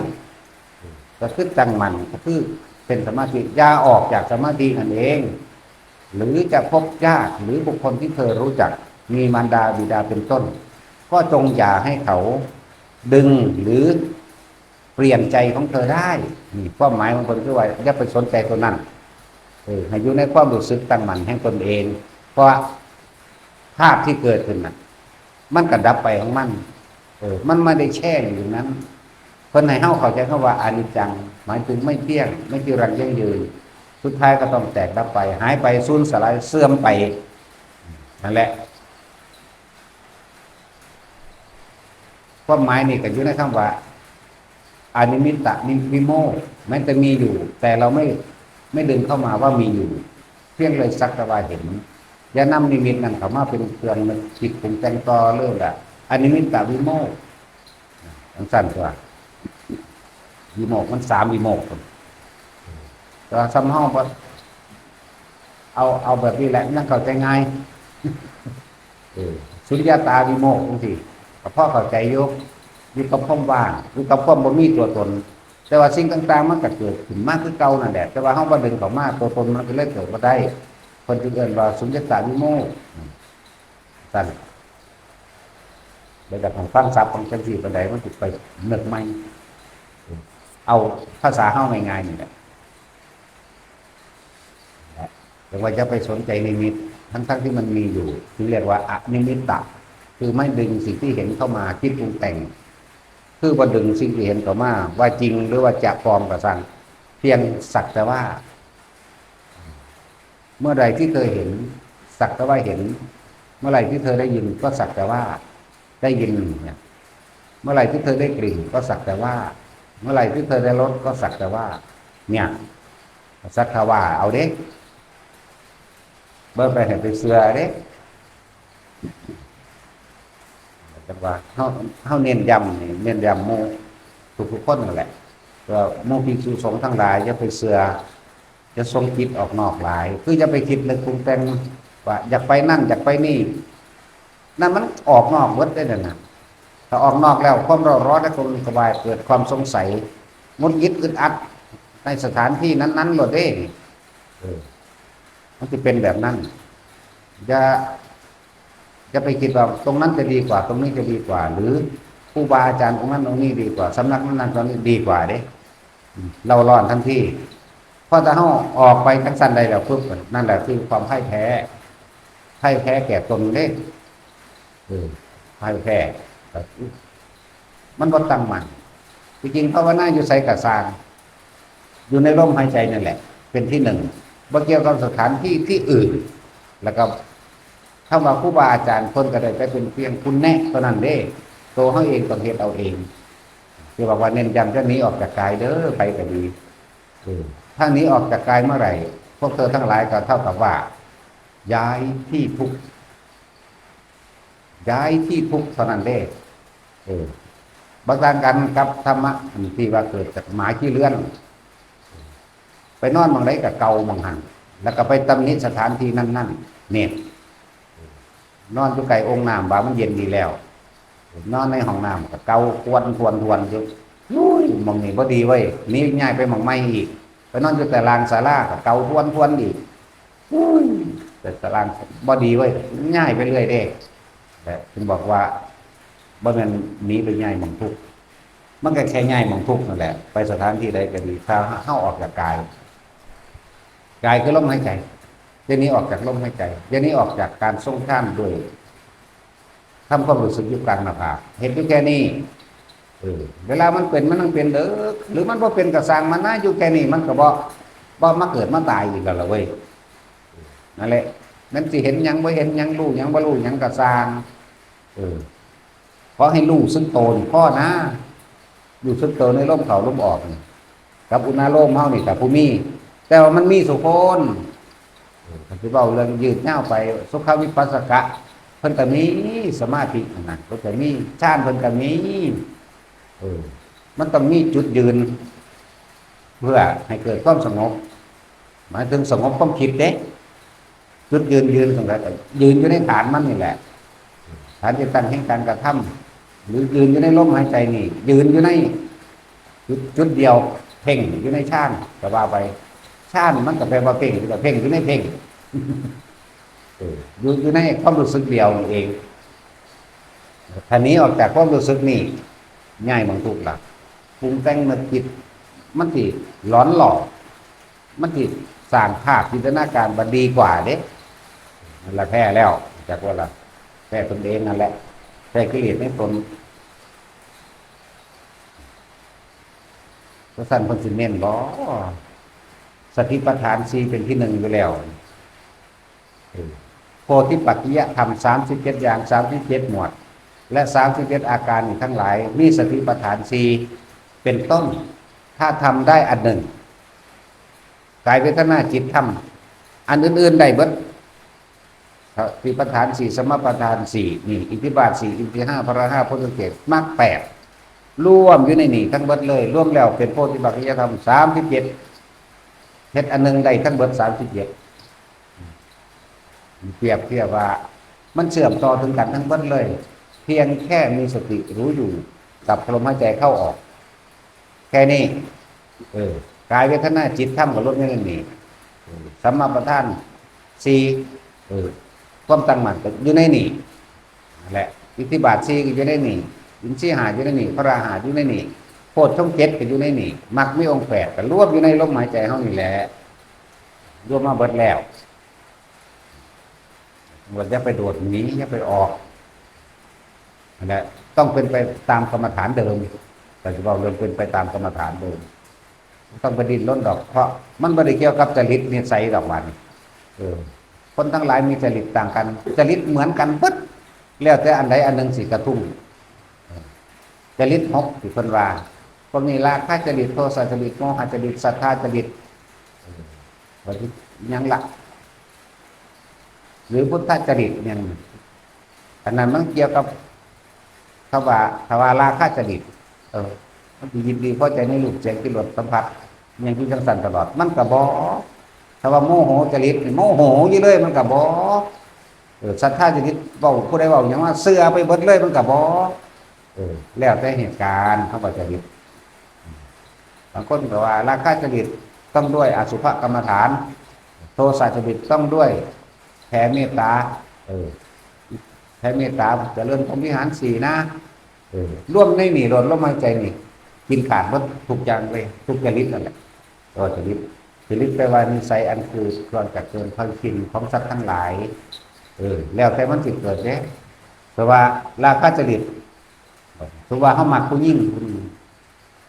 ก็คือตั้งมั่น ก็คือเป็นสมาธิ อย่าออกจากสมาธินั่นเอง หรือจะพบญาติหรือบุคคลที่เธอรู้จัก มีมารดาบิดาเป็นต้น ก็จงอย่าให้เขาดึงหรือเปลี่ยนใจของเธอได้ นี่ความหมายของเพิ่นคือว่าอย่าไปสนใจตัวนั้น เออ ให้อยู่ในความรู้สึกตั้งมั่นแห่งตนเอง เพราะภาพที่เกิดขึ้นน่ะ มันก็ดับไปของมัน เออ มันไม่ได้แช่อยู่อย่างนั้น เพิ่นให้เฮาเข้าใจคำว่าอนิจจัง หมายถึงไม่เที่ยง ไม่จีรังยั่งยืน สุดท้ายก็ต้องแตกดับไป หายไป สูญสลาย เสื่อมไป นั่นแหละ ความหมายนี่ก็อยู่ในคำว่า อนิมิตตวิโมกข์ แม้จะมีอยู่ แต่เราไม่ ไม่ดึงเข้ามาว่ามีอยู่ เพียงเลยสักแต่ว่าเห็น อย่านำนิมิตนั้นเข้ามาเป็นเครื่องนึกคิดปรุงแต่งต่อเลยล่ะ อนิมิตวิโมกข์ จังซั่นตัว วิโมกข์มันสามวิโมกข์ แต่ว่าซ้ำเฮาบ่ เอา เอาแบบนี้แหละ มันเข้าใจง่าย เออ สุญญตาวิโมกข์จังซี่ ก็พอเข้าใจอยู่ อยู่กับความว่าง อยู่กับความบ่มีตัวตน แต่ว่าสิ่งต่างๆ มันก็เกิดขึ้นมาคือเก่านั่นแหละ แต่ว่าเฮาบ่ดึงเข้ามา ตัวตนมันก็เลยเกิดบ่ได้ เพิ่นจึงเอิ้นว่าสุญญตาวิโมกข์ ซั่น แล้วก็ฟังศัพท์ของจังซี่ปานใด มันสิไปนึกใหม่ เอาภาษาเฮาง่ายๆ นี่แหละ แต่ว่าอย่าไปสนใจนิมิต ทั้งๆที่มันมีอยู่ จึงเรียกว่าอนิมิตตะ คือไม่ดึงสิ่งที่เห็นเข้ามาคิดปรุงแต่ง คือบ่ดึงสิ่งที่เห็นเข้ามา ว่าจริงหรือว่าจะปลอมก็ช่าง เพียงสักแต่ว่า เมื่อใดที่เธอเห็น สักแต่ว่าเห็น เมื่อไหร่ที่เธอได้ยินก็สักแต่ว่าได้ยินเนี่ย เมื่อไหร่ที่เธอได้กลิ่นก็สักแต่ว่า เมื่อไหร่ที่เธอได้รสก็สักแต่ว่า เนี่ย สักแต่ว่าเอาเด้ บ่ไปให้ไปเชื่อเด้ จังว่าเฮา เฮาเน้นย้ำนี่ เน้นย้ำหมู่ทุกๆคนนั่นแหละ ว่าหมู่ภิกษุสงฆ์ทั้งหลายอย่าไปเชื่อ อย่าส่งจิตออกนอกหลาย คืออย่าไปคิดนึกปรุงแต่งว่าอยากไปนั่น อยากไปนี่ นั่นมันออกนอกเบิดได้นั่นน่ะ ถ้าออกนอกแล้วความเร่าร้อนและกระวนกระวาย เกิดความสงสัย หงุดหงิดอึดอัดในสถานที่นั้นๆโลดเด้ เออ มันจะเป็นแบบนั้น อย่า อย่าไปคิดว่าตรงนั้นจะดีกว่า ตรงนี้จะดีกว่า หรือครูบาอาจารย์องค์นั้นองค์นี้ดีกว่า สำนักนั้นๆตอนนี้ดีกว่าเด้ อืม เร่าร้อนทันที พอถ้าเฮาออกไปจังซั่นได้แล้วปุ๊บ นั่นแหละคือความพ่ายแพ้ พ่ายแพ้แก่ตนเด้ เออ พ่ายแพ้ มันบ่ตั้งมั่น ที่จริงภาวนาอยู่ไสก็ซ่าง อยู่ในลมหายใจนั่นแหละ เป็นที่หนึ่ง บ่เกี่ยวกับสถานที่ที่อื่น แล้วก็ คำว่าครูบาอาจารย์เพิ่นก็ได้แต่เป็นเพียงผู้แนะเท่านั้นเด้ ตัวเฮาเองต้องเฮ็ดเอาเอง ที่บอกว่าเน้นย้ำจะหนีออกจากกายเด้อ ใครก็ดี เออ ถ้าหนีออกจากกายเมื่อไหร่ พวกเธอทั้งหลายก็เท่ากับว่า ย้ายที่ทุกข์ ย้ายที่ทุกข์เท่านั้นเด้ เออ บ่ต่างกันกับธรรมะอันที่ว่าเกิดจากหมาขี้เลื่อน ไปนอนหม่องใดก็เก่าหม่องหั้น แล้วก็ไปตำหนิสถานที่นั้นๆ เนี่ย นอนอยู่ใกล้องค์น้ำว่ามันเย็นดีแล้ว นอนในห้องน้ำก็เก่าทวนทวนทวนอยู่ อุ้ย หม่องนี้บ่ดีเว้ย หนีย้ายไปหม่องใหม่อีก ไปนอนอยู่ตารางศาลาก็เก่าทวนทวนอีก อุ้ย แต่ตารางบ่ดีเว้ย ย้ายไปเรื่อยเด้ แต่เพิ่นบอกว่า บ่แม่นหนีไปย้ายหม่องทุกข์ มันก็แค่ย้ายหม่องทุกข์นั่นแหละ ไปสถานที่ใดก็ดี ถ้าเฮาออกจากกาย กายคือลมหายใจ อย่าหนีออกจากลมหายใจ อย่าหนีออกจากการทรงฌานด้วย ทำความรู้สึกอยู่กลางหน้าผาก เฮ็ดอยู่แค่นี้ เออ เวลามันเป็น มันต้องเป็นเด้อ หรือมันบ่เป็นก็ซ่างมันนะ อยู่แค่นี้มันก็บ่ บ่มาเกิดมาตายอีกแล้วล่ะเว้ย นั่นแหละ มันสิเห็นหยังบ่เห็นหยัง รู้หยังบ่รู้หยังก็ซ่าง เออ ขอให้รู้สึกโตนี่พอนะ รู้สึกโตในลมเข้าลมออกนี่ กับอุณาโลมเฮานี่ก็ผู้มี แต่ว่ามันมีสู่คน เออ คันสิเว้าเรื่องยืดยาวไป สุขวิปัสสกะ เพิ่นก็มีสมาธิอันนั้น เพิ่นก็มีฌาน เพิ่นก็มี เออ มันต้องมีจุดยืน เพื่อให้เกิดความสงบ หมายถึงสงบความคิดเด้ จุดยืน ยืนตรงไหนก็ยืนอยู่ในฐานมันนี่แหละ ฐานที่ตั้งแห่งการกระทำ หรือยืนอยู่ในลมหายใจนี่ ยืนอยู่ในจุด จุดเดียว เพ่งอยู่ในฌาน ก็ว่าไป ฌานมันก็แปลว่าเพ่ง ก็เพ่งอยู่ในเพ่ง เออ อยู่ อยู่ในความรู้สึกเดียวนี่เอง ถ้าหนีออกจากความรู้สึกนี่ ย้ายหม่องทุกข์ละ ปรุงแต่งนึกคิด มันสิหลอนหลอก มันสิสร้างภาพจินตนาการว่าดีกว่าเด้ นั่นละแพ้แล้ว จักว่าละ แพ้ตนเองนั่นแหละ แพ้กิเลสในตน เพราะฉะนั้นเพิ่นสิเน้นบ่ สติปัฏฐานสี่เป็นที่หนึ่งอยู่แล้ว เออ โพธิปักขิยธรรม สามสิบเจ็ดอย่าง สามสิบเจ็ดหมวด และ สามสิบเจ็ดอาการนี่ทั้งหลาย มีสติปัฏฐานสี่เป็นต้น ถ้าทำได้อันหนึ่ง กายเวทนาจิตธรรม อันอื่นๆได้เบิด สติปัฏฐานสี่ สมปัฏฐานสี่ นี่ อิทธิบาทสี่ อินทรีย์ห้า พละห้า โพชฌังค์เจ็ด มรรคแปด รวมอยู่ในนี่ทั้งเบิดเลย รวมแล้วเป็นโพธิปักขิยธรรม สามสิบเจ็ด เฮ็ดอันหนึ่งได้ทั้งเบิด สามสิบเจ็ด เปรียบเทียบว่า มันเชื่อมต่อถึงกันทั้งเบิดเลย เพียงแค่มีสติรู้อยู่กับลมหายใจเข้าออก แค่นี้ เออ กายเวทนาจิตธรรมก็รวมอยู่ในนี่ เออ สัมมาประธานสี่ เออ ความตั้งมั่นก็อยู่ในนี่ นั่นแหละ อิทธิบาทสี่ก็อยู่ในนี่ อินทรีย์ห้าอยู่ในนี่ พละห้าอยู่ในนี่ โพชฌังค์เจ็ดก็อยู่ในนี่ มรรคมีองค์แปดก็รวมอยู่ในลมหายใจเฮานี่แหละ รวมมาเบิดแล้ว ว่าอย่าไปโดดหนี อย่าไปออก นั่นแหละ ต้องเป็นไปตามกรรมฐานเดิม แต่จะบอกเรื่องเป็นไปตามกรรมฐานเดิม ต้องไปดิ้นรนดอก เพราะมันบ่ได้เกี่ยวกับจริตนิสัยดอกหวาน เออ คนทั้งหลายมีจริตต่างกัน จริตเหมือนกันเบิด แล้วแต่อันใดอันหนึ่งสิกระทุ้ง เออ จริตหกที่เพิ่นว่า พวกนี้ราคะจริต โทสะจริต โมหะจริต ฉัฏฐะจริต เออ ว่าที่ยังละ หรือพุทธจริตเนี่ย อันนั้นมันเกี่ยวกับ คำว่า ถ้าว่าราคะจริต เออ มันสิยินดีพอใจในรูปเสียงกลิ่นรสสัมผัส อย่างที่จังสันตลอด มันก็บ่ ถ้าว่าโมโหจริตนี่ โมโหอยู่เลย มันก็บ่ เออ ฉัฏฐะจริต เว้า ผู้ใดเว้าหยังว่าเชื่อไปเบิดเลย มันก็บ่ เออ แล้วแต่เหตุการณ์ คำว่าจริต บางคนก็ว่า ราคะจริตต้องด้วยอสุภกรรมฐาน โทสะจริตต้องด้วยแผ่เมตตา เออ แผ่เมตตา เจริญพรหมวิหารสี่นะ เออ รวมในนี่ รวมลมหายใจนี่ กินขาดหมดทุกอย่างเลย ทุกจริตนั่นแหละ ตัวจริต จริตแปลว่านิสัยอันคือเครื่องจักเกินความชินของสัตว์ทั้งหลาย เออ แล้วแต่มันสิเกิดเด้ เพราะว่าราคะจริต สมมุติว่าเฮามักผู้หญิงผู้หนึ่ง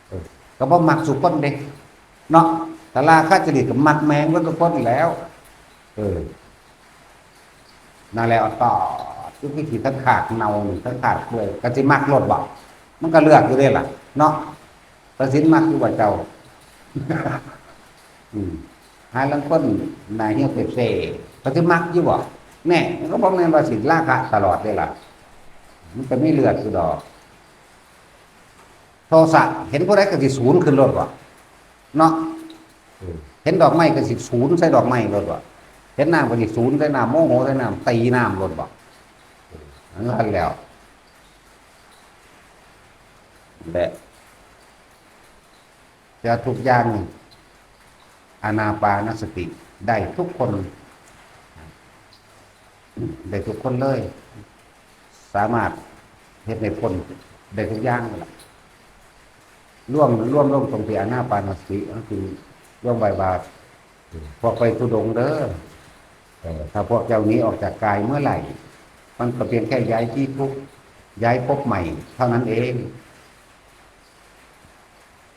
เออ ก็บ่มักสู่คนเด้ เนาะ ถ้าราคะจริตก็มักแม่งเบิดทุกคนนี่แหล้ว เออ นั่นแหละ เอาต่อ คือขี้ทั้งขากเน่านี่ ทั้งขากเปื่อย ก็สิมักโลดบ่ มันก็เลือกอยู่เด้ล่ะ เนาะ ตัดสินมักอยู่ว่าเจ้า อืม หาลางคนหน้าเหี่ยวเปบเซ ก็สิมักอยู่บ่ แน่ มันก็บ่แม่นว่าสิราคะตลอดเด้ล่ะ มันก็มีเลือดอยู่ดอก โทสะ เห็นผู้ใดก็สิสูนขึ้นโลดว่ะ เนาะ เออ เห็นดอกไม้ก็สิสูนใส่ดอกไม้โลดว่ะ เห็นน้ำก็สิสูนใส่น้ำ โมโหใส่น้ำ ตีน้ำโลดว่ะ เออ อันนั้นแล้ว และ จะทุกอย่างนี่ อานาปานสติได้ทุกคน ได้ทุกคนเลย สามารถเฮ็ดให้พ้นได้ทุกอย่างนั่นล่ะ รวม รวมลงตรงที่อานาปานสติ ก็คือรวมไว้ว่า พวกไปธุดงค์เด้อ เอ่อ ถ้าพวกเจ้าหนีออกจากกายเมื่อไหร่ มันก็เพียงแค่ย้ายที่ทุกข์ ย้ายภพใหม่เท่านั้นเอง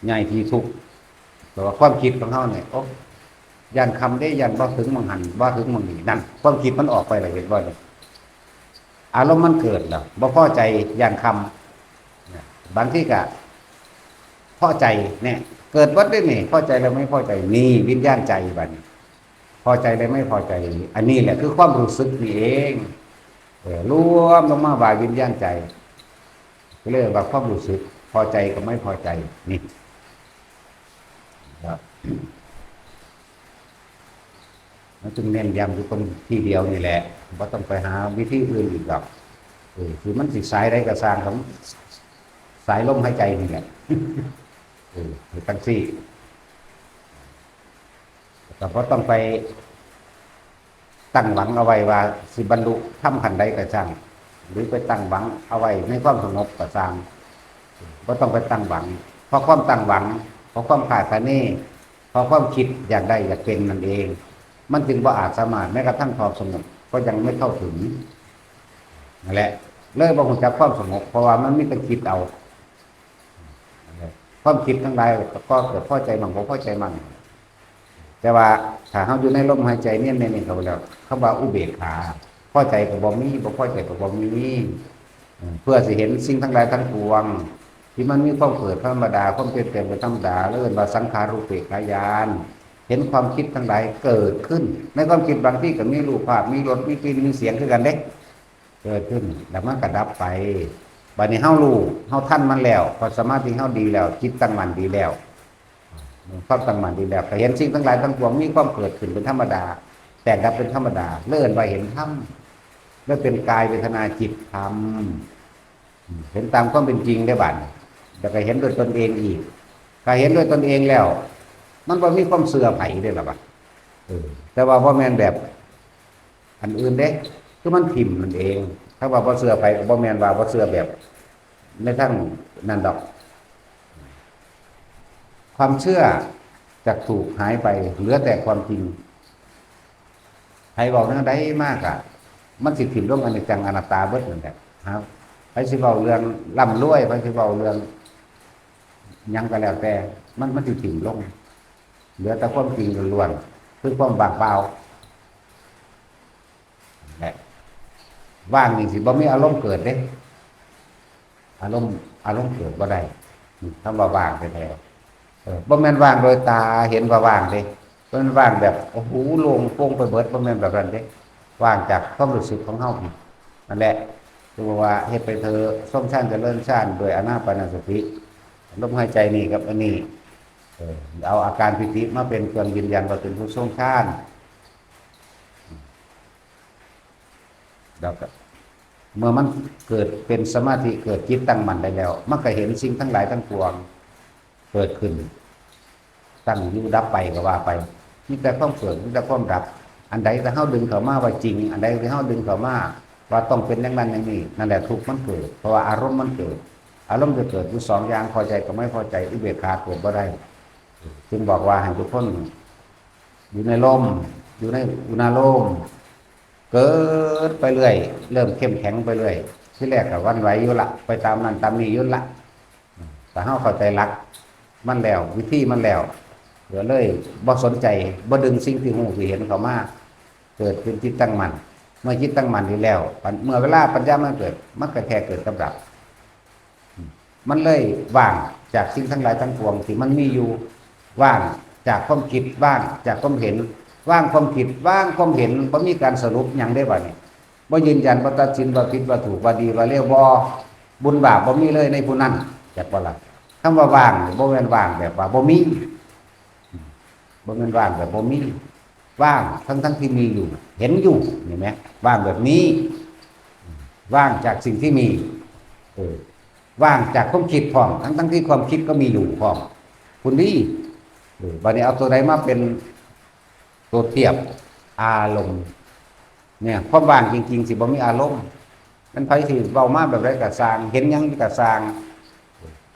ย้ายที่ทุกข์ แต่ว่าความคิดของเฮาเนี่ย โอ้ ย่านค่ำเด้ ย่านบ่ถึงหม่องหั่น บ่ถึงหม่องนี้ นั่น ความคิดมันออกไปแล้ว เห็นบ่เนี่ย อารมณ์มันเกิดแล้ว บ่พอใจ ย่านค่ำ นะ บางทีก็พอใจเนี่ย เกิดเบิดเด้นี่ พอใจแล้วไม่พอใจ นี่วิญญาณใจบัดนี้ พอใจและไม่พอใจ อันนี้แหละคือความรู้สึกนี่เอง เออ รวมลงมาว่าวิญญาณใจ ก็เลยว่าความรู้สึก พอใจกับไม่พอใจ นี่ ครับ มันจึงเน้นย้ำอยู่ตรงที่เดียวนี่แหละ บ่ต้องไปหาวิธีอื่นอีกดอก เออ คือมันสิสายใดก็ซ่าง ของสายลมหายใจนี่แหละ เออ คือจังซี่ ก็บ่ต้องไปตั้งหวังเอาไว้ว่าสิบรรลุธรรมขั้นใดก็ช่าง หรือไปตั้งหวังเอาไว้ในความสงบก็ช่าง บ่ต้องไปตั้งหวัง เพราะความตั้งหวัง เพราะความคาดคะเน เพราะความคิดอยากได้อยากเป็นนั่นเอง มันจึงบ่อาจสามารถ แม้กระทั่งความสงบก็ยังไม่เข้าถึง นั่นแหละ เลยบ่รู้จักความสงบ เพราะว่ามันมีแต่คิดเอา ความคิดทั้งหลายก็เกิดพอใจมั่งบ่พอใจมั่ง แต่ว่าถ้าเฮาอยู่ในลมหายใจเนี่ย เนี่ย เนี่ย เขาแล้ว คำว่าอุเบกขา พอใจก็บ่มี บ่พอใจก็บ่มี เออ เพื่อสิเห็นสิ่งทั้งหลายทั้งปวง ที่มันมีความเกิดธรรมดา ความเปลี่ยนแปลงเป็นธรรมดา เรียกว่าสังขารูปเปกขาญาณ เห็นความคิดทั้งหลายเกิดขึ้น ในความคิดบางทีก็มีรูปภาพ มีรส มีกลิ่น มีเสียงคือกันเด้ เกิดขึ้น แล้วมันก็ดับไป บัดนี้เฮารู้ เฮาทันมันแล้ว เพราะสมาธิเฮาดีแล้ว จิตตั้งมั่นดีแล้ว ความตั้งมั่นดีแล้ว ก็เห็นสิ่งทั้งหลายทั้งปวงมีความเกิดขึ้นเป็นธรรมดา แตกดับเป็นธรรมดา เรียกว่าเห็นธรรม เรียกเป็นกายเวทนาจิตธรรม เห็นตามความเป็นจริงได้บัดนี้ แล้วก็เห็นด้วยตนเองอีก ก็เห็นด้วยตนเองแล้ว มันบ่มีความเชื่อไผเด้ล่ะบัด เออ แต่ว่าบ่แม่นแบบอันอื่นเด้ คือมันถิ่มนั่นเอง ถ้าว่าบ่เชื่อไผก็บ่แม่นว่าบ่เชื่อแบบในทางนั้นดอก ความเชื่อจักถูกหายไป เหลือแต่ความจริง ไผเว้าแนวใดมากอะ มันสิถิ่มลงอนิจจังอนัตตาเบิดนั่นแหละครับ ไผสิเว้าเรื่องร่ำรวย ไผสิเว้าเรื่องหยังก็แล้วแต่ มัน มันสิถิ่มลง เหลือแต่ความจริงล้วนๆ คือความว่างเปล่า และว่างนี่สิบ่มีอารมณ์เกิดเด้ อารมณ์ อารมณ์เกิดบ่ได้ คำว่าว่างแท้ๆ เออ บ่แม่นว่างโดยตาเห็นว่าว่างเด้ บ่แม่นว่างแบบ โอ้โห โล่งโปร่งไปเบิด บ่แม่นแบบนั้นเด้ ว่างจากความรู้สึกของเฮา นั่นแหละ คือว่าเฮ็ดไปเถอะ ทรงฌานเจริญฌานด้วยอานาปานสติ ลมหายใจนี่กับอันนี้ เออ เอาอาการปีติมาเป็นเครื่องยืนยันว่าเป็นผู้ทรงฌาน แล้วก็เมื่อมันเกิดเป็นสมาธิ เกิดจิตตั้งมั่นได้แล้ว มันก็เห็นสิ่งทั้งหลายทั้งปวงเกิดขึ้น ตั้งอยู่ดับไปก็ว่าไป มีแต่ความเกิด มีแต่ความดับ อันใดที่เฮาดึงเข้ามาว่าจริง อันใดที่เฮาดึงเข้ามาว่าต้องเป็นอย่างนั้นอย่างนี้ นั่นแหละทุกข์มันเกิด เพราะว่าอารมณ์มันเกิด อารมณ์จะเกิดอยู่สองอย่าง พอใจกับไม่พอใจ อุเบกขาเกิดบ่ได้ จึงบอกว่าให้ทุกคนอยู่ในลม อยู่ในอุณาโลม เกิดไปเรื่อย เริ่มเข้มแข็งไปเรื่อย ทีแรกก็หวั่นไหวอยู่ละ ไปตามนั่นตามนี่อยู่ละ แต่เฮาเข้าใจหลักมันแล้ว วิธีมันแล้ว ก็เลยบ่สนใจ บ่ดึงสิ่งที่รู้ที่เห็นเข้ามา เกิดเป็นจิตตั้งมั่น เมื่อจิตตั้งมั่นอยู่แล้ว ปัญ- เมื่อเวลาปัญญามันเกิด มันก็แค่เกิดกับดับ มันเลยว่างจากสิ่งทั้งหลายทั้งปวงที่มันมีอยู่ ว่างจากความคิด ว่างจากความเห็น ว่างความคิด ว่างความเห็น บ่มีการสรุปหยังได้บัดนี้ บ่ยืนยัน บ่ตัดสิน บ่ผิด บ่ถูก บ่ดี บ่เลว บ่ บุญบาปบ่มีเลยในผู้นั้น จักบ่ล่ะ? คำว่าว่างนี่บ่แม่นว่างแบบว่าบ่มี บ่แม่นว่างแบบบ่มี ว่างทั้งๆที่มีอยู่ เห็นอยู่ เห็นไหม? ว่างแบบนี้ ว่างจากสิ่งที่มี เออ ว่างจากความคิดพร้อม ทั้งๆที่ความคิดก็มีอยู่พร้อม คุณดี เออ บัดนี้เอาตัวใดมาเป็นตัวเทียบ? อารมณ์ เนี่ย ความว่างจริงๆ สิบ่มีอารมณ์ มันไผสิเว้ามาแบบใดก็ซ่าง เห็นหยังก็ซ่าง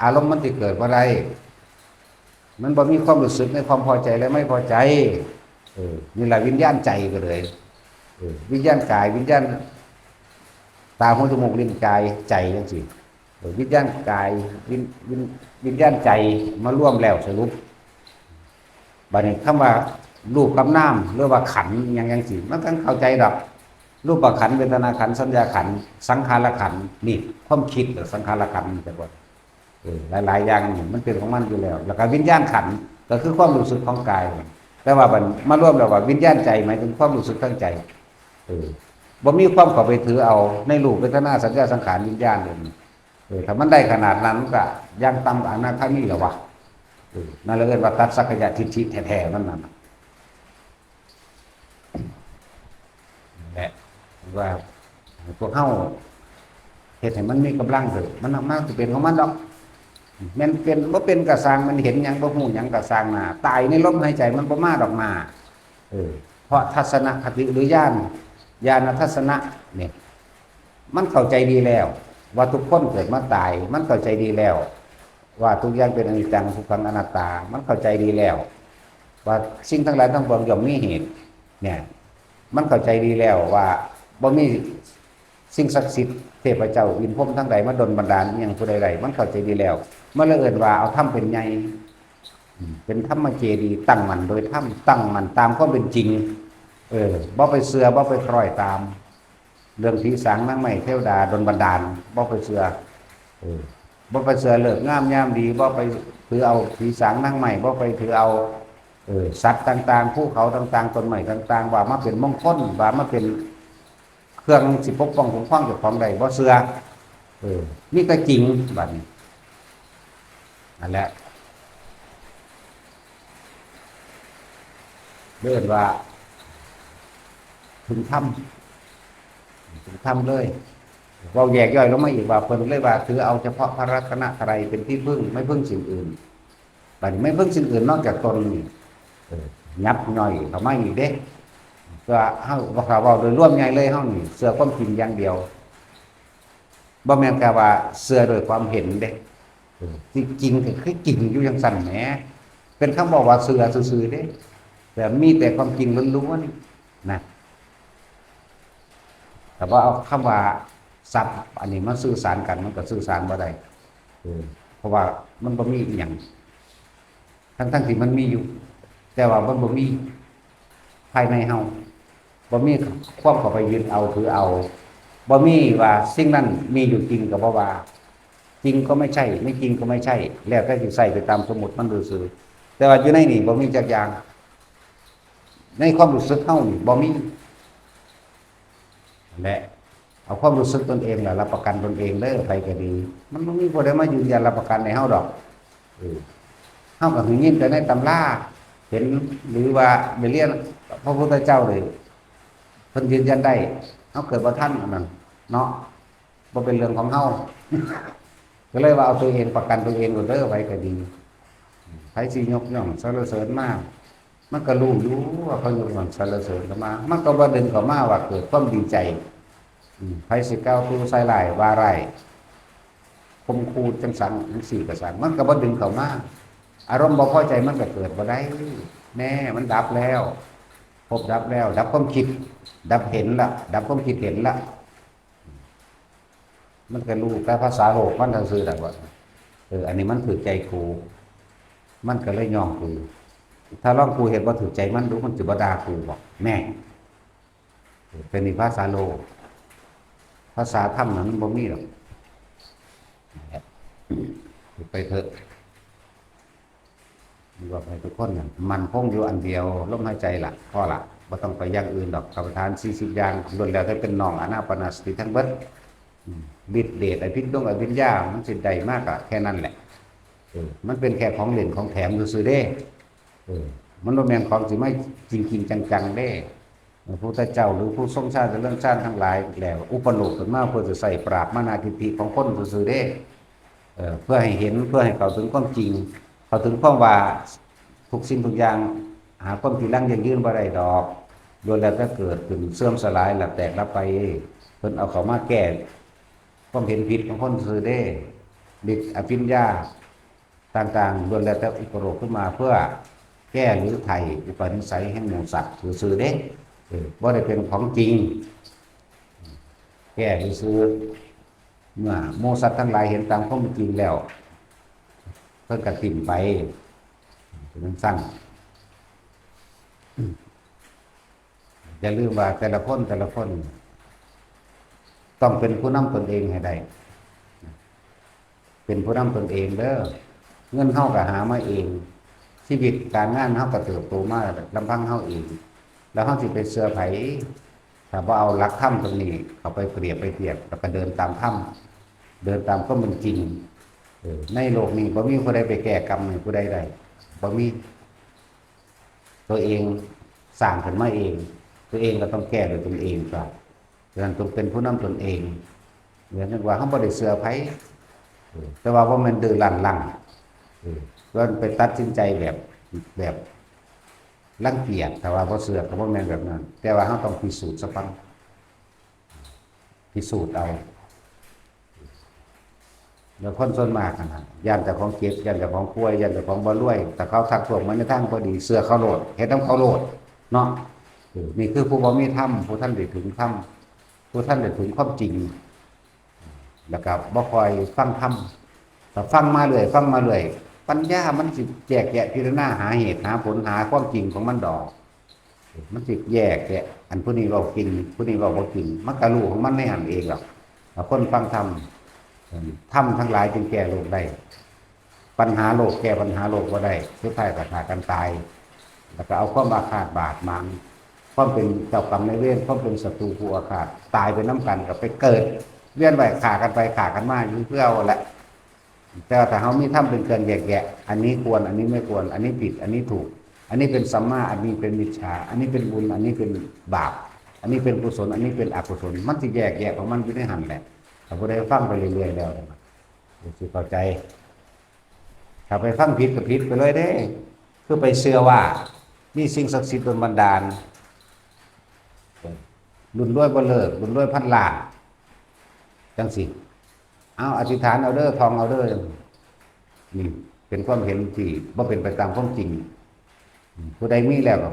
อารมณ์มันสิเกิดบ่ได้ มันบ่มีความรู้สึกในความพอใจและไม่พอใจ เออ นี่แหละวิญญาณใจก็เลย เออ วิญญาณกาย วิญญาณตา หู จมูก ลิ้น กาย ใจจังซี่ เออ วิญญาณกาย วิญ- วิญ- วิญญาณใจมารวมแล้วสรุป บัดนี้คำว่ารูปกับนาม หรือว่าขันธ์อิหยังจังซี่ มันก็เข้าใจดอก รูปขันธ์ เวทนาขันธ์ สัญญาขันธ์ สังขารขันธ์ นี่ความคิดหรือสังขารขันธ์นี่แต่ก่อน เออ หลายๆอย่างนี่มันเป็นของมันอยู่แล้ว แล้วก็วิญญาณขันธ์ก็คือความรู้สึกของกาย แต่ว่ามันมารวมแล้วว่าวิญญาณใจ หมายถึงความรู้สึกทางใจ เออ บ่มีความเข้าไปถือเอาในรูป เวทนา สัญญา สังขาร วิญญาณเลย เออ ถ้ามันได้ขนาดนั้น มันก็อย่างต่ำก็อนาคามีแล้ววะ เออ นั่นเลยเรียกว่าตัดสักกายทิฏฐิแท้ๆ มันนั่นน่ะ นั่นแหละ ว่าพวกเฮาเฮ็ดให้มันมีกำลังเถอะ มัน มันสิเป็นของมันดอก แม่นเป็นบ่เป็นก็ซ่าง มันเห็นหยังบ่ฮู้หยังก็ซ่างหน้า ตายในลมหายใจ มันบ่มาดอกหน้า เออ เพราะทัศนคติหรือญาณ ญาณทัศนะเนี่ย มันเข้าใจดีแล้ว ว่าทุกคนเกิดมาตาย มันเข้าใจดีแล้ว ว่าทุกอย่างเป็นอนิจจัง ทุกขัง อนัตตา มันเข้าใจดีแล้ว ว่าสิ่งทั้งหลายทั้งปวงย่อมมีเหตุ เนี่ย มันเข้าใจดีแล้วว่าบ่มีสิ่งศักดิ์สิทธิ์ เทพเจ้าอินทร์พรหมทั้งหลายมาดลบันดาลอิหยังผู้ใดได้ มันเข้าใจดีแล้ว มันเลยเอิ้นว่าเอาธรรมเป็นใหญ่ อืม เป็นธรรมเจดีย์ ตั้งมั่นโดยธรรม ตั้งมั่นตามความเป็นจริง เออ บ่ไปเชื่อ บ่ไปคล้อยตาม เรื่องผีสางนางไม้เทวดาดลบันดาล บ่ไปเชื่อ เออ บ่ไปเชื่อฤกษ์งามยามดี บ่ไปถือเอาผีสางนางไม้ บ่ไปถือเอา เออ สัตว์ต่างๆ ภูเขาต่างๆ ต้นไม้ต่างๆ ว่ามาเป็นมงคล ว่ามาเป็นเครื่องสิปกป้องคุ้มครองเจ้าของได้ บ่เชื่อ เออ มีแต่จริง บัดนี้ นั่นแหละ เรียกว่า ถึงธรรม ถึงธรรมเลย เว้าแยกย่อยลงมาอีกว่า เพิ่นเลยว่าถือเอาเฉพาะพระรัตนตรัยเป็นที่พึ่ง ไม่พึ่งสิ่งอื่น บัดนี้ไม่พึ่งสิ่งอื่นนอกจากตนนี่ เออ ยับย่อยเข้ามาอีกเด้ ก็เฮา ถ้าเว้าโดยรวมใหญ่เลย เฮานี่เชื่อความจริงอย่างเดียว บ่แม่นแค่ว่าเชื่อโดยความเห็นเด้ เออ ที่จริงก็คือจริงอยู่จังซั่นแหม เป็นคำบอกว่าเชื่อซื่อๆเด้ แต่มีแต่ความจริงล้วนๆนะ แต่ว่าเอาคำว่าทรัพย์อันนี้มาสื่อสารกัน มันก็สื่อสารบ่ได้ เออ เพราะว่ามันบ่มีอีหยัง ทั้งๆที่มันมีอยู่ แต่ว่ามันบ่มีภายในเฮา บ่มีความเข้าไปยึดเอาถือเอา บ่มีว่าสิ่งนั้นมีอยู่จริงก็บ่ว่า จริงก็ไม่ใช่ ไม่จริงก็ไม่ใช่ แล้วแต่สิใส่ไปตามสมมุติมันซื่อๆ แต่ว่าอยู่ในนี่บ่มีจักอย่าง ในความรู้สึกเฮานี่บ่มี นั่นแหละ เอาความรู้สึกตนเองแหละรับประกันตนเองเด้อ ไผก็ดี มันบ่มีผู้ใดมายืนยันรับประกันให้เฮาดอก เออ เฮาก็ได้ยินแต่ในตำรา เห็น หรือว่าได้เรียนพระพุทธเจ้าเลย เพิ่นยืนยันได้ เฮาเกิดบ่ทันอันนั้นเนาะ บ่เป็นเรื่องของเฮา ก็เลยว่าเอาตัวเองประกันตัวเองโลดเด้อ ไผก็ดี ไผสิยกย่องสรรเสริญมา มันก็รู้อยู่ว่าเขายกย่องสรรเสริญเข้ามา มันก็บ่ดึงเข้ามาว่าเกิดความดีใจ อืม ไผสิกล่าวตู่ใส่ร้ายว่าร้าย ข่มขู่จังสังจังซี่ก็ซ่าง มันก็บ่ดึงเข้ามา อารมณ์บ่พอใจมันก็เกิดบ่ได้ แน่ มันดับแล้ว ภพดับแล้ว ดับความคิด ดับเห็นละ ดับความคิดเห็นละ มันก็รู้แต่ภาษาโลกมันซื่อๆดอกว่า เออ อันนี้มันถืกใจกู มันก็เลยย่องกู ถ้าลองกูเฮ็ดบ่ถืกใจมันดู มันสิบ่ด่ากูบ่ แน่ เป็นอีกภาษาโลก ภาษาธรรมนั้นมันบ่มีหรอก ไปเถอะ บอกให้ทุกคนน่ะมั่นคงอยู่อันเดียว ลมหายใจละ พอละ บ่ต้องไปอย่างอื่นดอก กรรมฐานสี่สิบอย่างล้วนแล้วแต่เป็นน้องอานาปานสติทั้งเบิด อืม ฤทธิ์เดช อภิญญงอภิญญา มันสิได้มากอะแค่นั้นแหละ เออ มันเป็นแค่ของเล่นของแถมซื่อๆเด้ เออ มันบ่แม่นของสิมาจริงๆจังๆเด้ พระพุทธเจ้าหรือผู้ทรงฌานเจริญฌานทั้งหลายแล้ว อุปโลกขึ้นมาเพื่อจะใส่ปราบมานาทิฏฐิของคนซื่อๆเด้ เอ่อ เพื่อให้เห็น เพื่อให้เข้าถึงความจริง เข้าถึงความว่าทุกสิ่งทุกอย่าง หาความจีรังยั่งยืนบ่ได้ดอก ล้วนแล้วแต่เกิดขึ้นเสื่อมสลายและแตกดับไป เพิ่นเอาเข้ามาแก้ความเห็นผิดของคนซื่อเด้ ฤทธิ์อภิญญาต่างๆล้วนแล้วแต่อุปโลกขึ้นมาเพื่อแก้หรือไถ่อุปนิสัยแห่งหมู่สัตว์ซื่อๆเด้ เออ บ่ได้เป็นของจริง แก้ซื่อๆ เมื่อหมู่สัตว์ทั้งหลายเห็นตามความเป็นจริงแล้ว เพิ่นก็ถิ่มไป เป็นจั่งซั้น อย่าลืมว่าแต่ละคนแต่ละคน ต้องเป็นผู้นำตนเองให้ได้ เป็นผู้นำตนเองเด้อ เงินเฮาก็หามาเอง ชีวิตการงานเฮาก็เติบโตมาลำพังเฮาเอง แล้วเฮาสิไปเชื่อไผ ถ้าบ่เอาหลักธรรมตรงนี้เข้าไปเปรียบไปเทียบ แล้วก็เดินตามธรรม เดินตามความเป็นจริง เออ ในโลกนี้บ่มีผู้ใดไปแก้กรรมให้ผู้ใดได้ บ่มี ตัวเองสร้างขึ้นมาเอง ตัวเองก็ต้องแก้ด้วยตนเองครับ ฉะนั้นต้องเป็นผู้นำตนเอง เหมือนกับว่าเฮาบ่ได้เชื่อไผ เออ แต่ว่าบ่แม่นดื้อรั้นลัง เออ ว่าไปตัดสินใจแบบ แบบรังเกียจ ถ้าว่าบ่เชื่อก็บ่แม่นแบบนั้น แต่ว่าเฮาต้องพิสูจน์ซะก่อน พิสูจน์เอา แล้วคนส่วนมากหั่นน่ะ ย้านเจ้าของเจ็บ ย้านเจ้าของป่วย ย้านเจ้าของบ่รวย ถ้าเขาทักท้วงมาในทางบ่ดี เชื่อเขาโลด เฮ็ดนำเขาโลด เนาะ เออ นี่คือผู้บ่มีธรรม ผู้ทันได้ถึงธรรม ผู้ทันได้ถึงความจริง แล้วก็บ่ค่อยฟังธรรม ถ้าฟังมาเรื่อย ฟังมาเรื่อย ปัญญามันสิแยกแยะพิจารณาหาเหตุหาผลหาความจริงของมันดอก มันสิแยกแยะ อันผู้นี้เว้าจริง ผู้นี้เว้าบ่จริง มันก็รู้ของมันในหั่นเองดอก ถ้าคนฟังธรรม ธรรมทั้งหลายจึงแก้โลกได้ ปัญหาโลกแก้ปัญหาโลกบ่ได้ สุดท้ายก็ฆ่ากันตาย แล้วก็เอาความอาฆาตบาดหมาง ความเป็นเจ้ากรรมนายเวร ความเป็นศัตรูผู้อาฆาต ตายไปนำกัน ก็ไปเกิดเวียนว่ายฆ่ากันไปฆ่ากันมาอยู่คือเก่าแหละ แต่ว่าถ้าเฮามีธรรมเป็นเครื่องแยกแยะ อันนี้ควร อันนี้ไม่ควร อันนี้ผิด อันนี้ถูก อันนี้เป็นสัมมา อันนี้เป็นมิจฉา อันนี้เป็นบุญ อันนี้เป็นบาป อันนี้เป็นกุศล อันนี้เป็นอกุศล มันสิแยกแยะของมันอยู่ในหั่นแหละ ถ้าผู้ใดฟังไปเรื่อยๆแล้ว สิเข้าใจ ถ้าไปฟังผิดก็ผิดไปเลยเด้ คือไปเชื่อว่ามีสิ่งศักดิ์สิทธิ์โดนบันดาล รุ่นรวยบ่เลิก รุ่นรวยพันล้าน จั่งซี้ เอาอธิษฐานเอาเด้อ ท่องเอาเด้อ นี่เป็นความเห็นที่บ่เป็นไปตามความจริง ผู้ใดมีแล้วก็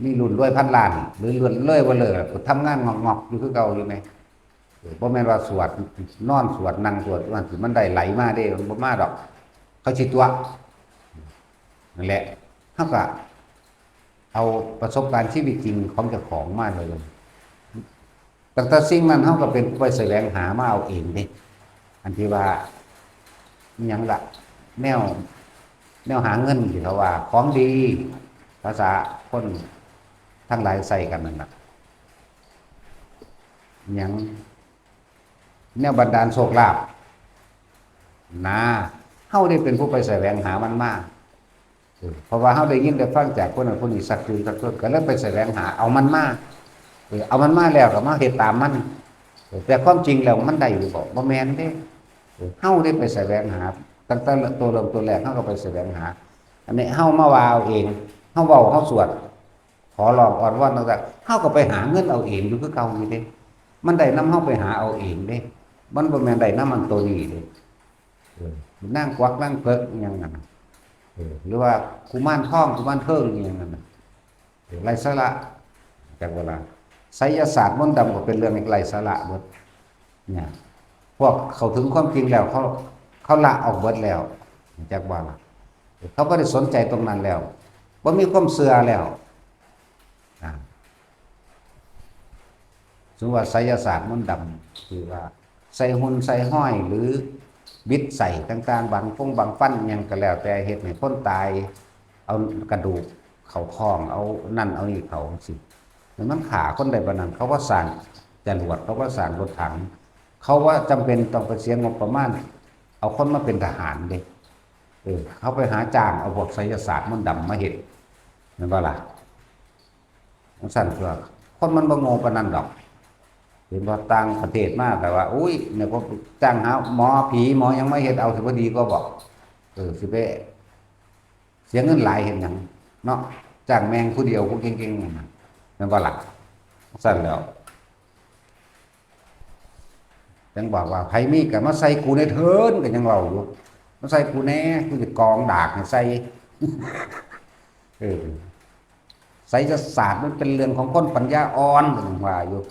มีรุ่นรวยพันล้าน หรือรุ่นรวยบ่เลิก ก็ทำงานงอกๆอยู่คือเก่าอยู่แหม เออ บ่แม่นว่าสวด นอนสวด นั่งสวด มันสิ มันได้ไหลมาเด้ มันบ่มาดอก เขาสิตั๋ว นั่นแหละ เฮาก็เอาประสบการณ์ชีวิตจริงของเจ้าของมาเลย ตั้งแต่สิ่งนั้นเฮาก็เป็นผู้ไปแสวงหามาเอาเองเด้ อันที่ว่า อิหยังล่ะ แนว แนวหาเงินที่เขาว่า ของดี ภาษาคนทั้งหลายใส่กันนั่นน่ะ อิหยัง แนวบันดาลโชคลาภ นะ เฮาได้เป็นผู้ไปแสวงหามันมา เออ เพราะว่าเฮาได้ยินได้ฟังจากคนนั้นคนนี้สักคืนสักคน ก็เลยไปแสวงหาเอามันมา เออ เอามันมาแล้วก็มาเฮ็ดตามมัน เออ แต่ความจริงแล้วมันได้อยู่บ่ บ่แม่นเด้ เออ เฮาได้ไปแสวงหา ตั้งแต่ตัวเริ่มต้นแรกเฮาก็ไปแสวงหา อันนี้เฮามาว่าเอาเอง เฮาเว้า เฮาสวด ขอร้องอ้อนวอนต่างๆ เฮาก็ไปหาเงินเอาเองอยู่คือเก่าอยู่เด้ มันได้นำเฮาไปหาเอาเองเด้ มันบ่แม่นได้นำมันตัวนี้เด้ เออ นางกวักนางเผิกอิหยังนั่นน่ะ เออ หรือว่ากุมารทองกุมารเทิงอิหยังนั่นน่ะ เออ ไร้สาระ จักว่าล่ะ ไสยศาสตร์มนต์ดำก็เป็นเรื่องไร้สาระเบิด เนี่ย พวกเข้าถึงความจริงแล้ว เขา เขาละออกเบิดแล้ว จักว่าล่ะ เขาบ่ได้สนใจตรงนั้นแล้ว บ่มีความเชื่อแล้ว อ่า สมมุติว่าไสยศาสตร์มนต์ดำ คือว่าใส่หุ่นใส่ห้อย หรือบิดใส่ต่างๆ บังฟงบังฟันอิหยังก็แล้วแต่ เฮ็ดให้คนตาย เอากระดูกเข้าท้อง เอานั่นเอานี่เข้าจั่งซี้ มันฆ่าคนได้ปานนั้น เขาก็สร้างจรวด เขาก็สร้างรถถัง เขาว่าจำเป็นต้องไปเสียงบประมาณ เอาคนมาเป็นทหารเด้ เออ เขาไปหาจ้างเอาพวกไสยศาสตร์มนต์ดำมาเฮ็ด แม่นบ่ล่ะ? จั่งซั้นตัว คนมันบ่โง่ปานนั้นดอก เห็นบ่ ต่างประเทศมา แต่ว่า อุ้ย เนี่ย พวกจ้างหาหมอผีหมอหยังมาเฮ็ดเอา สิบ่ดีกว่าบ่? เออ สิไปเสียเงินหลายเฮ็ดหยังเนาะ จ้างแม่งผู้เดียว ผู้เก่งๆ นั่นน่ะ แม่นบ่ล่ะ? จั่งซั้นแล้ว ยังบอกว่า "ไผมีก็มาใส่กูแหน่เถิน" ก็ยังเว้าอยู่ "มาใส่กูแหน่ กูจะกองดากให้ใส่" เออ ไสยศาสตร์มันเป็นเรื่องของคนปัญญาอ่อน ก็ยังว่าอยู่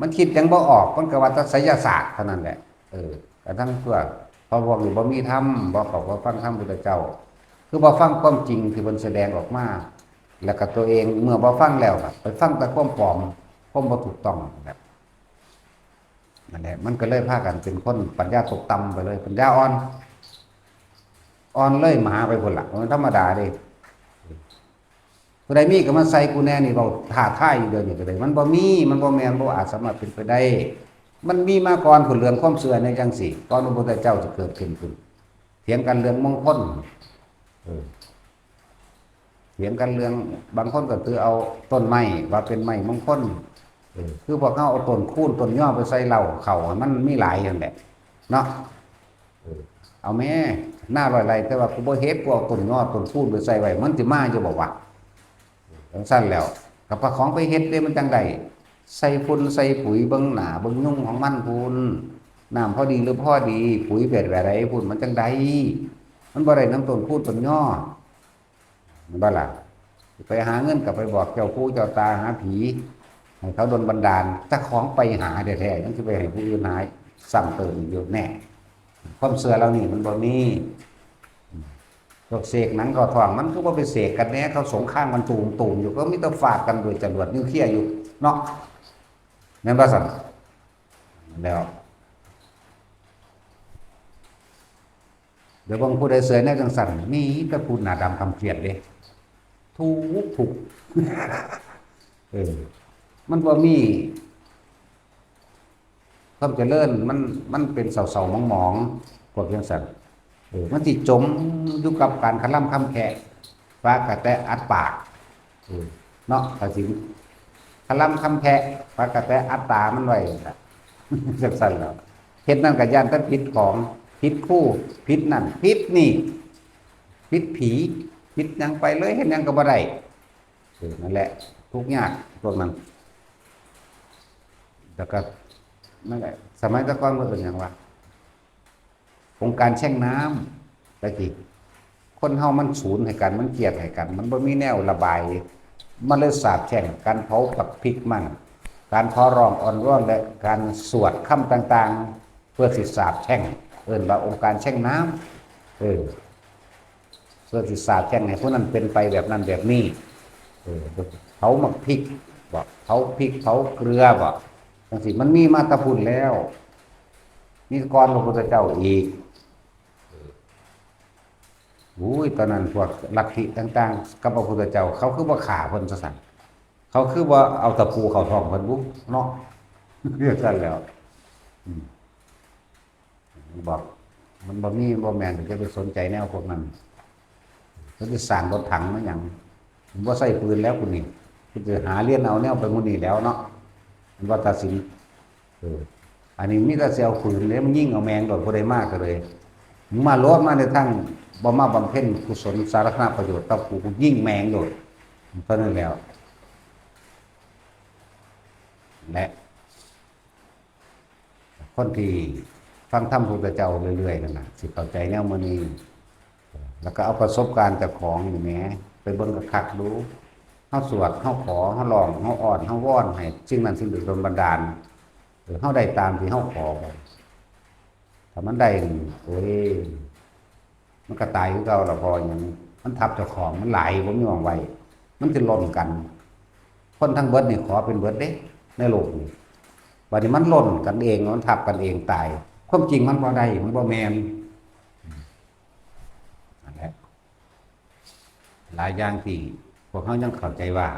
มันคิดหยังบ่ออก มันก็ว่าแต่ไสยศาสตร์เท่านั้นแหละ เออ กระทั่งตัว เพราะพวกนี้บ่มีธรรม บ่เข้าบ่ฟังธรรมพุทธเจ้า คือบ่ฟังความจริงที่เพิ่นแสดงออกมา แล้วก็ตัวเองเมื่อบ่ฟังแล้วก็ไปฟังแต่ความปลอม ความบ่ถูกต้องนั่นแหละ นั่นแหละ มันก็เลยพากันเป็นคนปัญญาตกต่ำไปเลย ปัญญาอ่อน อ่อนเลยหมาไปพุ้นล่ะ มันธรรมดาเด้ ผู้ใดมีก็มาใส่กูแหน่นี่ เว้าท้าทายอยู่เดี๋ยวนี้ก็ได้ มันบ่มี มันบ่แม่น บ่อาจสามารถเป็นไปได้ มันมีมาก่อนพุ้น เรื่องความเชื่อในจั่งซี้ ก่อนพระพุทธเจ้าจะเกิดขึ้นพุ้น เถียงกันเรื่องมงคล เออ เถียงกันเรื่อง บางคนก็ถือเอาต้นไม้ว่าเป็นไม้มงคล เออ คือพวกเขาเอาต้นคูนต้นยอไปใส่เหล้าเข้า มันมีหลายอย่างแหละเนาะ เออ เอาแม่ หน้าร้อยไร่ แต่ว่ากูบ่เฮ็ด กูเอาต้นยอต้นคูนไปใส่ไว้ มันสิมาอยู่บ่วะ? จั่งซั้นแล้ว ก็พาของไปเฮ็ดเด้ มันจั่งได้ ใส่ฝุ่นใส่ปุ๋ย เบิ่งหน้าเบิ่งยุงของมันพุ้น น้ำพอดีหรือพอดี ปุ๋ยแบบใดพุ้น มันจั่งได้ มันบ่ได้นำต้นคูนต้นยอ แม่นบ่ล่ะ? ไปหาเงินก็ไปบอกเจ้าปู่เจ้าตา หาผี ให้เขาดลบันดาล เจ้าของไปหาแท้ๆ ยังสิไปให้ผู้อื่นหาซ้ำเติมอีกอยู่ แน่ ความเชื่อเหล่านี้มันบ่มี พวกเสกหนังเข้าท้อง มันคือบ่ไปเสกกันแน่ เขาสงครามกันตูมๆ อยู่ ก็มีแต่ฟาดกันด้วยจรวดนิวเคลียร์อยู่เนาะ แม่นบ่ซั่น? แล้ว เดี๋ยวเบิ่งผู้ใดเชื่อแนวจั่งซั้น มีแต่ผู้หน้าดำคล้ำเครียดเด้ ทุกข์ ทุกข์ เออ มันบ่มีความเจริญ มัน มันเป็นเศร้าๆหมองๆ พวกจั่งซั้น เออ มันสิจมอยู่กับการคะลำคำแคะ ปากกะแตะอัดปาก เออ เนาะ ถ้าสิคะลำคำแคะ ปากกะแตะอัดตามันไว้นั่นล่ะ จั่งซั้นแล้ว เฮ็ดนั่นก็ย้านแต่ผิดของ ผิดครู ผิดนั่น ผิดนี่ ผิดผี ผิดหยังไปเลย เฮ็ดหยังก็บ่ได้ เออ นั่นแหละ ทุกข์ยากพวกนั้น แล้วก็ นั่นแหละ สมัยแต่ก่อนมันเป็นหยังวะ องค์การแช่งน้ำ ตะกี้ คนเฮามันสูนให้กัน มันเกลียดให้กัน มันบ่มีแนวระบาย มันเลยสาปแช่ง การเผาบักพริกมัน การขอร้องอ้อนวอน และการสวดคำต่างๆ เพื่อสิสาปแช่ง เอิ้นว่าองค์การแช่งน้ำ เออ เพื่อสิสาปแช่งให้ผู้นั้นเป็นไปแบบนั้นแบบนี้ เออ เผาบักพริกบ่ เผาพริก เผาเกลือบ่ จั่งซี้ มันมีมาแต่พุ้นแล้ว มีก่อนพระพุทธเจ้าอีก อุ้ย ตอนนั้นพวกลัทธิต่างๆ กับพระพุทธเจ้า เขาคือบ่ฆ่าเพิ่นซะซั่น เขาคือบ่เอาตะปูเข้าท้องเพิ่นบุเนาะ เรื่องซั่นแล้ว อืม บอก มันบ่มี บ่แม่น อย่าไปสนใจแนวพวกนั้น เขาสิสร้างรถถังมาหยัง มันบ่ใช้ปืนแล้วคุณนี่ คุณจะหาเรียนเอาแนวไปหมู่นี้แล้วเนาะ มันว่าตัดสิน เออ อันนี้มีแต่สิเอาปืนเด้ มันยิงเอาแม่งโลด ผู้ใดมาก็เลย มึงมาโลด มาในทางบ่มาบำเพ็ญกุศลสาธารณประโยชน์กับกู กูยิงแม่งโลด เท่านั้นแล้ว และ คนที่ฟังธรรมพุทธเจ้าเรื่อยๆนั่นน่ะ สิเข้าใจแนวมื้อนี้ แล้วก็เอาประสบการณ์เจ้าของนี่แหม ไปเบิ่งคักๆดู เฮาสวด เฮาขอ เฮาร้อง เฮาอ้อน เฮาวอนให้สิ่งนั้นสิ่งนี้ดลบันดาล เออ เฮาได้ตามที่เฮาขอไป ถ้ามันได้นี่ โอ้ย มันก็ตายคือเก่าล่ะ เพราะหยัง มันทับเจ้าของ มันหลาย บ่มีหม่องไว้ มันสิหล่นกัน คนทั้งเบิดนี่ขอเป็นเบิดเด้ ในโลกนี้ บัดนี้มันหล่นกันเอง มันทับกันเองตาย ความจริงมันบ่ได้ มันบ่แม่น นั่นแหละ หลายอย่างที่พวกเฮายังเข้าใจว่า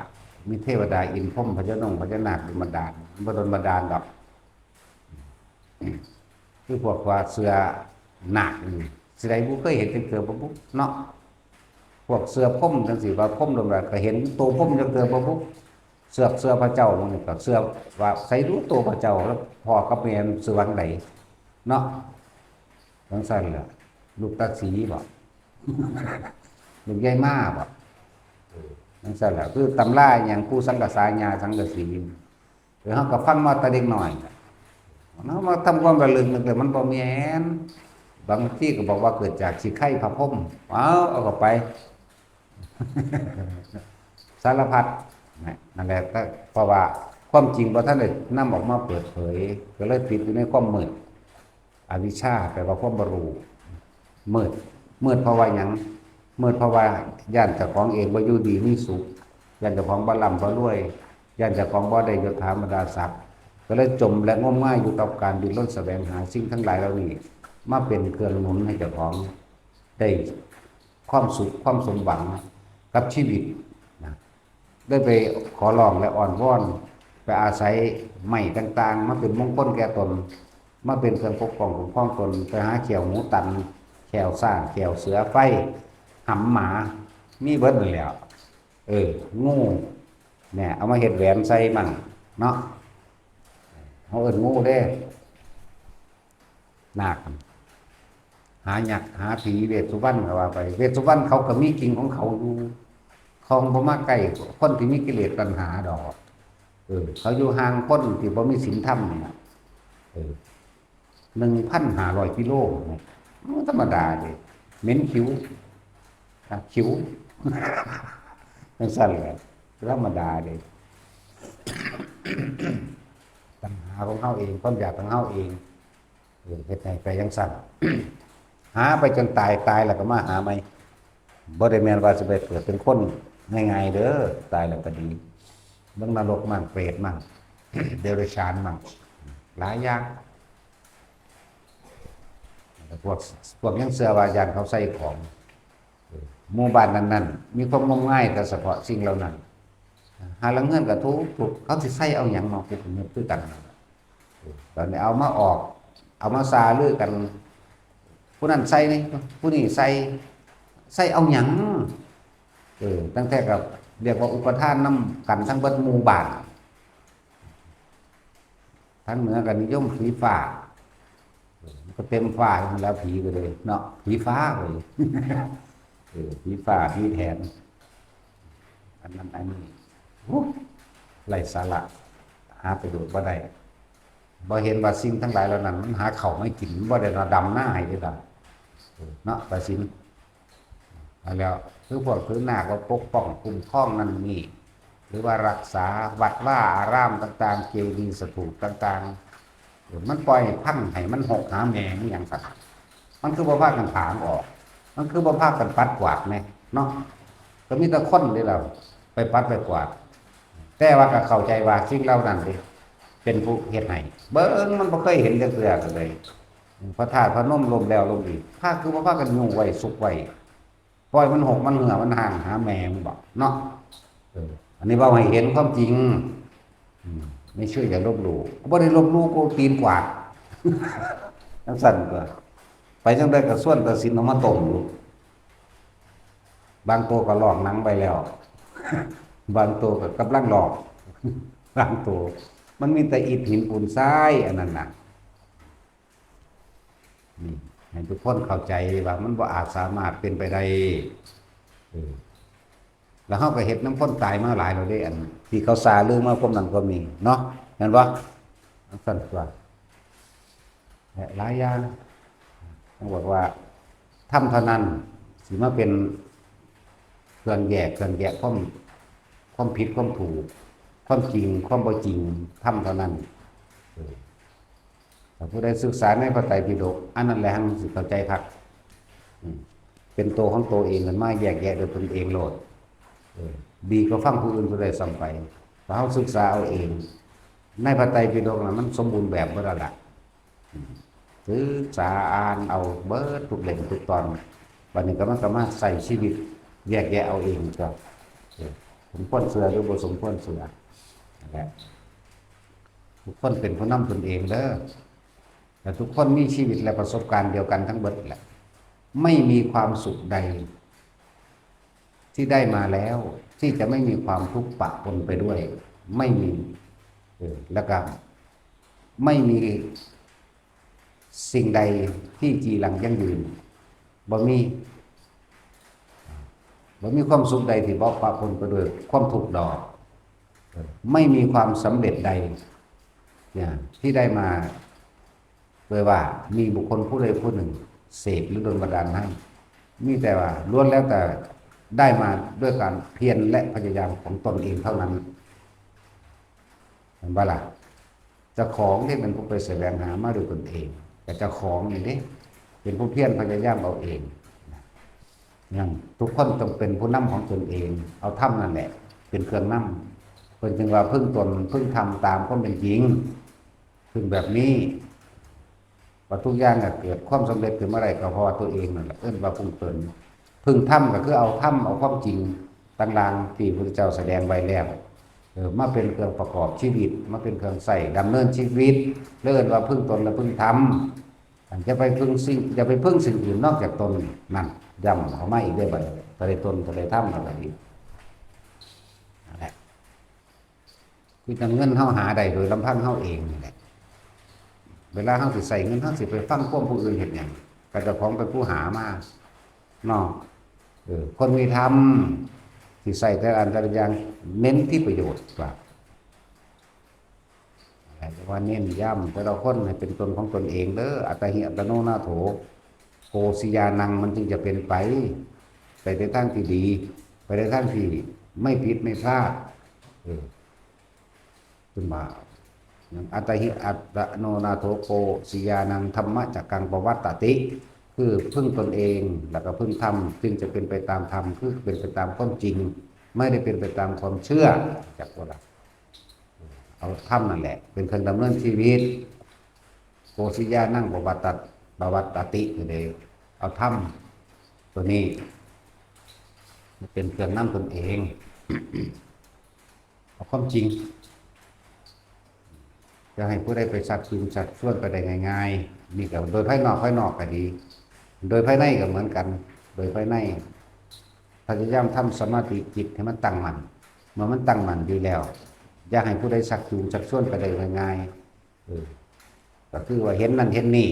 มีเทวดาอินทร์พรหมพญานงพญานาคโดนบันดาล มันบ่โดนบันดาลดอก คือพวกว่าเชื่อนาคนี่ สิได้บ่เคยเห็นจักเทื่อบ่บุเนาะ พวกเชื่อพรหมจังซี่ ว่าพรหมโดนบันดาล ก็เห็นโตพรหมจักเทื่อบ่บุ เชื่อ เชื่อพระเจ้าพวกนี้ก็เชื่อว่า ใส่ดูโตพระเจ้า แล้วพ่อกับแม่มันสิหวังใดเนาะ จังซั่นล่ะ ลูกตาสีบ่ ลูกยายมาบ่ จังซั่นล่ะ คือตำราอหย่าง ปู่สังกะสา ย่าสังกะสี เออ เฮาก็ฟังมาแต่เด็กน้อย เฮามาทำความระลึกนึกเลย มันบ่แม่น บางทีก็บอกว่าเกิดจากขี้ไคร้พระพรหม เอา เอาเข้าไป สารพัดนะ นั่นแหละ ก็เพราะว่าความจริงบ่ทันได้นำออกมาเปิดเผย ก็เลยติดอยู่ในความมืด อวิชชา แปลว่าความบ่รู้ มืด มืดเพราะว่าหยัง มืดเพราะว่าย้านเจ้าของเองบ่อยู่ดีมีสุข ย้านเจ้าของบ่ร่ำบ่รวย ย้านเจ้าของบ่ได้ยศถาบรรดาศักดิ์ ก็เลยจมและงมงายอยู่กับการดิ้นรนแสวงหาสิ่งทั้งหลายเหล่านี้ มาเป็นเครื่องหนุนให้เจ้าของได้ความสุขความสมหวังกับชีวิตนะ ได้ไปขอร้องและอ้อนวอน ไปอาศัยไม้ต่างๆ มาเป็นมงคลแก่ตน มาเป็นเครื่องปกป้องคุ้มครองตน ไปหาแข้วหมูตัน แข้วช้าง แข้วเสือ ไฟ หำหมา มีเบิดนั่นแหล้ว เออ งู เนี่ย เอามาเฮ็ดแหวนใส่มั่งเนาะ เฮาเอิ้นงูเด้ นาค หายักษ์หาผี เวสสุวรรณก็ว่าไป เวสสุวรรณเขาก็มีกิ่งของเขาอยู่ เขาบ่มาใกล้คนที่มีกิเลสตัณหาดอก เออ เขาอยู่ห่างคนที่บ่มีศีลธรรมนี่นะ เออ หนึ่งพันห้าร้อยกิโล เนี่ย มันธรรมดาเด้ เหม็นขิว อ่ะ ขิว จังซั่นแหละ ธรรมดาเด้ ตัณหาของเฮาเอง ความอยากของเฮาเอง เออ เฮ็ดให้ไปจังซั่น หาไปจนตาย ตายแล้วก็มาหาใหม่ บ่ได้แม่นว่าสิไปเกิดเป็นคนง่ายๆเด้อ ตายแล้วก็ดี เบิ่งนรกมั่ง เปรตมั่ง เดรัจฉานมั่ง หลายอย่าง พวก พวกยังเชื่อว่าย้านเขาใส่ของ หมู่บ้านนั้นๆ มีความงมงายกับเฉพาะสิ่งเหล่านั้น หาลังเฮือนก็ทุกข์ทุกข์ เขาสิใส่เอาหยังมา กูก็งงคือกัน ตอนนี้เอามาออก เอามาซาลือกัน ผู้นั้นใส่นี่ ผู้นี้ใส่ ใส่เอาหยัง เออ ตั้งแต่ก็เรียกว่าอุปทานนำกันทั้งเบิดหมู่บ้าน ทางเหนือก็นิยมผีฟ้า เออ มันก็เต็มฟ้าอยู่แล้ว ผีก็เลยเนาะ ผีฟ้าเลย เออ ผีฟ้า ผีแถน อันนั้นอันนี้ โอ้ ไร้สาระ หาประโยชน์บ่ได้ บ่เห็นว่าสิ่งทั้งหลายเหล่านั้น มันหาข้าวมากิน มันบ่ได้มาดำนาให้เด้ล่ะ เออ เนาะ ประสิน แล้วคือพวกถือนาคว่าปกป้องคุ้มครองนั่นนี่ หรือว่ารักษาวัดวาอารามต่างๆ เจดีย์สถูปต่างๆ เออ มันปล่อยให้พังให้มันหกหาแม่มันหยังซั่น มันคือบ่พากันถางออก มันคือบ่พากันปัดกวาดแหน่เนาะ ก็มีแต่คนเด้ล่ะ ไปปัดไปกวาด แต่ว่าก็เข้าใจว่าสิ่งเหล่านั้นเด้ เป็นผู้เฮ็ดให้ เบิ่งมันบ่เคยเห็นจักเทื่อก็เลย พระธาตุพนมล้มแล้วล้มอีก พาคือบ่พากันยุงไว้ซุกไว้ ปล่อยมันหกมันเหื่อมันห่างหาแม่มันบ่เนาะ เออ อันนี้เว้าให้เห็นความจริง อืม ไม่เชื่ออย่าลบหลู่ บ่ได้ลบหลู่ กูตีนกวาด จังซั่นก็ ไปจังใดก็ชวนตาสินเอามาต้มอยู่ บางตัวก็ลอกหนังไปแล้ว บางตัวก็กำลังลอก บางตัว มันมีแต่อิฐหินปูนทรายอันนั้นน่ะ นี่ ให้ทุกคนเข้าใจว่ามันบ่อาจสามารถเป็นไปได้ เออ แล้วเฮาก็เฮ็ดนำคนตายมาหลายแล้วเด้ อันที่เขาซาลือมาพวกนั้นก็มีเนาะ แม่นบ่ จังซั่นตัว และหลายอย่าง ต้องบอกว่า ธรรมเท่านั้น สิมาเป็นเครื่องแยก เครื่องแยกความ ความผิดความถูก ความจริงความบ่จริง ธรรมเท่านั้น เออ ถ้าผู้ใดศึกษาในพระไตรปิฎก อันนั้นแหละหั้นสิเข้าใจคัก อืม เป็นตัวของตัวเองขึ้นมา แยกแยะโดยตนเองโลด เออ ดีกว่าฟังผู้อื่นผู้ใดซ้ำไป ถ้าเฮาศึกษาเอาเอง ในพระไตรปิฎกน่ะ มันสมบูรณ์แบบเบิดแล้วล่ะ อืม ศึกษาอ่านเอาเบิดทุกเล่มทุกตอน บัดนี้ก็มันก็มาใช้ชีวิต แยกแยะเอาเองก็ เออ สมควรเชื่อหรือบ่สมควรเชื่อนั่นแหละ ทุกคนเป็นผู้นำตนเองเด้อ และทุกคนมีชีวิตและประสบการณ์เดียวกันทั้งเบิดแหละ ไม่มีความสุขใด ที่ได้มาแล้ว ที่จะไม่มีความทุกข์ปะปนไปด้วย ไม่มี เออ แล้วก็ ไม่มีสิ่งใดที่จีรังยั่งยืน บ่มี บ่มีความสุขใดที่บ่ปะปนไปด้วยความทุกข์ดอก ไม่มีความสำเร็จใด เนี่ย ที่ได้มา โดยว่ามีบุคคลผู้ใดผู้หนึ่งเสกหรือดลบันดาลให้ มีแต่ว่าล้วนแล้วแต่ได้มาด้วยการเพียรและพยายามของตนเองเท่านั้น เห็นปะล่ะ เจ้าของที่เป็นผู้ไปแสวงหามาด้วยตนเอง แต่เจ้าของนี่เด้ เป็นผู้เพียรพยายามเอาเอง อย่างทุกคนต้องเป็นผู้นำของตนเอง เอาธรรมนั่นแหละ เป็นเครื่องนำ เพิ่นจึงว่าพึ่งตน พึ่งธรรมตามความเป็นจริง พึ่งแบบนี้ ว่าทุกอย่างน่ะเกิดความสำเร็จขึ้นมาได้ก็เพราะว่าตัวเองนั่นแหละ เอิ้นว่าพึ่งตน พึ่งธรรมก็คือเอาธรรม เอาความจริงต่างๆที่พระพุทธเจ้าแสดงไว้แล้ว เออ มาเป็นเครื่องประกอบชีวิต มาเป็นเครื่องใช้ดำเนินชีวิต เรียกว่าพึ่งตนและพึ่งธรรม อย่าไปพึ่งสิ่ง อย่าไปพึ่งสิ่งอื่นนอกจากตน นั่น ย้ำเข้ามาอีกได้อบัดนี้ ถ้าได้ตน ถ้าได้ธรรม แล้วก็ดี นั่นแหละ คือจั่งเงินเฮาหาได้โดยลำพังเฮาเองนี่แหละ เวลาเฮาสิใช้เงิน เฮาสิไปฟังความผู้อื่นเฮ็ดหยัง ก็เจ้าของเป็นผู้หามาเนาะ เออ คนมีธรรม สิใช้แต่ละอันแต่ละอย่าง เน้นที่ประโยชน์ว่า แต่ว่าเน้นย้ำแต่ละคนให้เป็นตนของตนเองเด้อ อัตตาหิอัตโนนาโถ โกสิยานัง มันจึงจะเป็นไป ไปในทางที่ดี ไปในทางที่ไม่ผิดไม่พลาด เออ ขึ้นมา อย่างอัตตาหิอัตโนนาโถ โกสิยานัง ธรรมจักกังปวัตตติ คือพึ่งตนเอง แล้วก็พึ่งธรรม จึงจะเป็นไปตามธรรม คือเป็นไปตามความจริง ไม่ได้เป็นไปตามความเชื่อ จากโบราณ เอาธรรมนั่นแหละ เป็นเครื่องดำเนินชีวิต โกสิยานังปวัตตะ ปวัตตติ คือเด้ เอาธรรมตัวนี้ เป็นเครื่องนำตนเอง เอาความจริง จะให้ผู้ใดไปชักจูงชักชวนไปได้ง่ายๆ นี่ก็โดยภายนอก ภายนอกก็ดี โดยภายในก็เหมือนกัน โดยภายใน พยายามทำสมาธิจิตให้มันตั้งมั่น เมื่อมันตั้งมั่นดีแล้ว อย่าให้ผู้ใดชักจูงชักชวนไปได้ง่ายๆ เออ ก็คือว่าเห็นนั่นเห็นนี่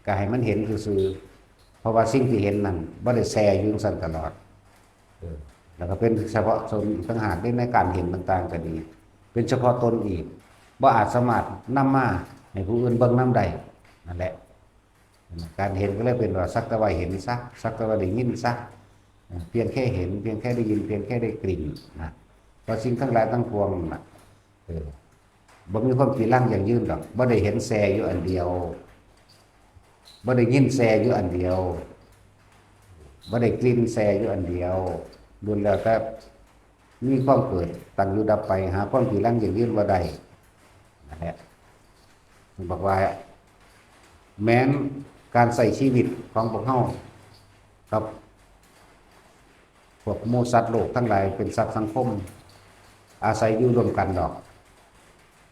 ก็ให้มันเห็นซื่อๆ เพราะว่าสิ่งที่เห็นนั่นบ่ได้แช่อยู่จั่งซั้นตลอด เออ แล้วก็เป็นเฉพาะตนอีกต่างหากในการเห็นต่างๆ ก็ดี เป็นเฉพาะตนอีก บ่อาจสามารถนำมาให้ผู้อื่นเบิ่งนำได้ นั่นแหละ การเห็นก็เลยเป็นว่าสักแต่ว่าเห็นซะ สักแต่ว่าได้ยินซะ เพียงแค่เห็น เพียงแค่ได้ยิน เพียงแค่ได้กลิ่นนะ เพราะสิ่งทั้งหลายทั้งปวงน่ะ เออ บ่มีความจีรังยั่งยืนดอก บ่ได้เห็นแช่อยู่อันเดียว บ่ได้ยินแช่อยู่อันเดียว บ่ได้กลิ่นแช่อยู่อันเดียว ล้วนแล้วแต่มีความเกิด ตั้งอยู่ดับไป หาความจีรังยั่งยืนบ่ได้ นั่นแหละ บอกว่า แม้นการใช้ชีวิตของพวกเฮากับ พวกหมู่สัตว์โลกทั้งหลายเป็นสัตว์สังคม อาศัยอยู่ร่วมกันดอก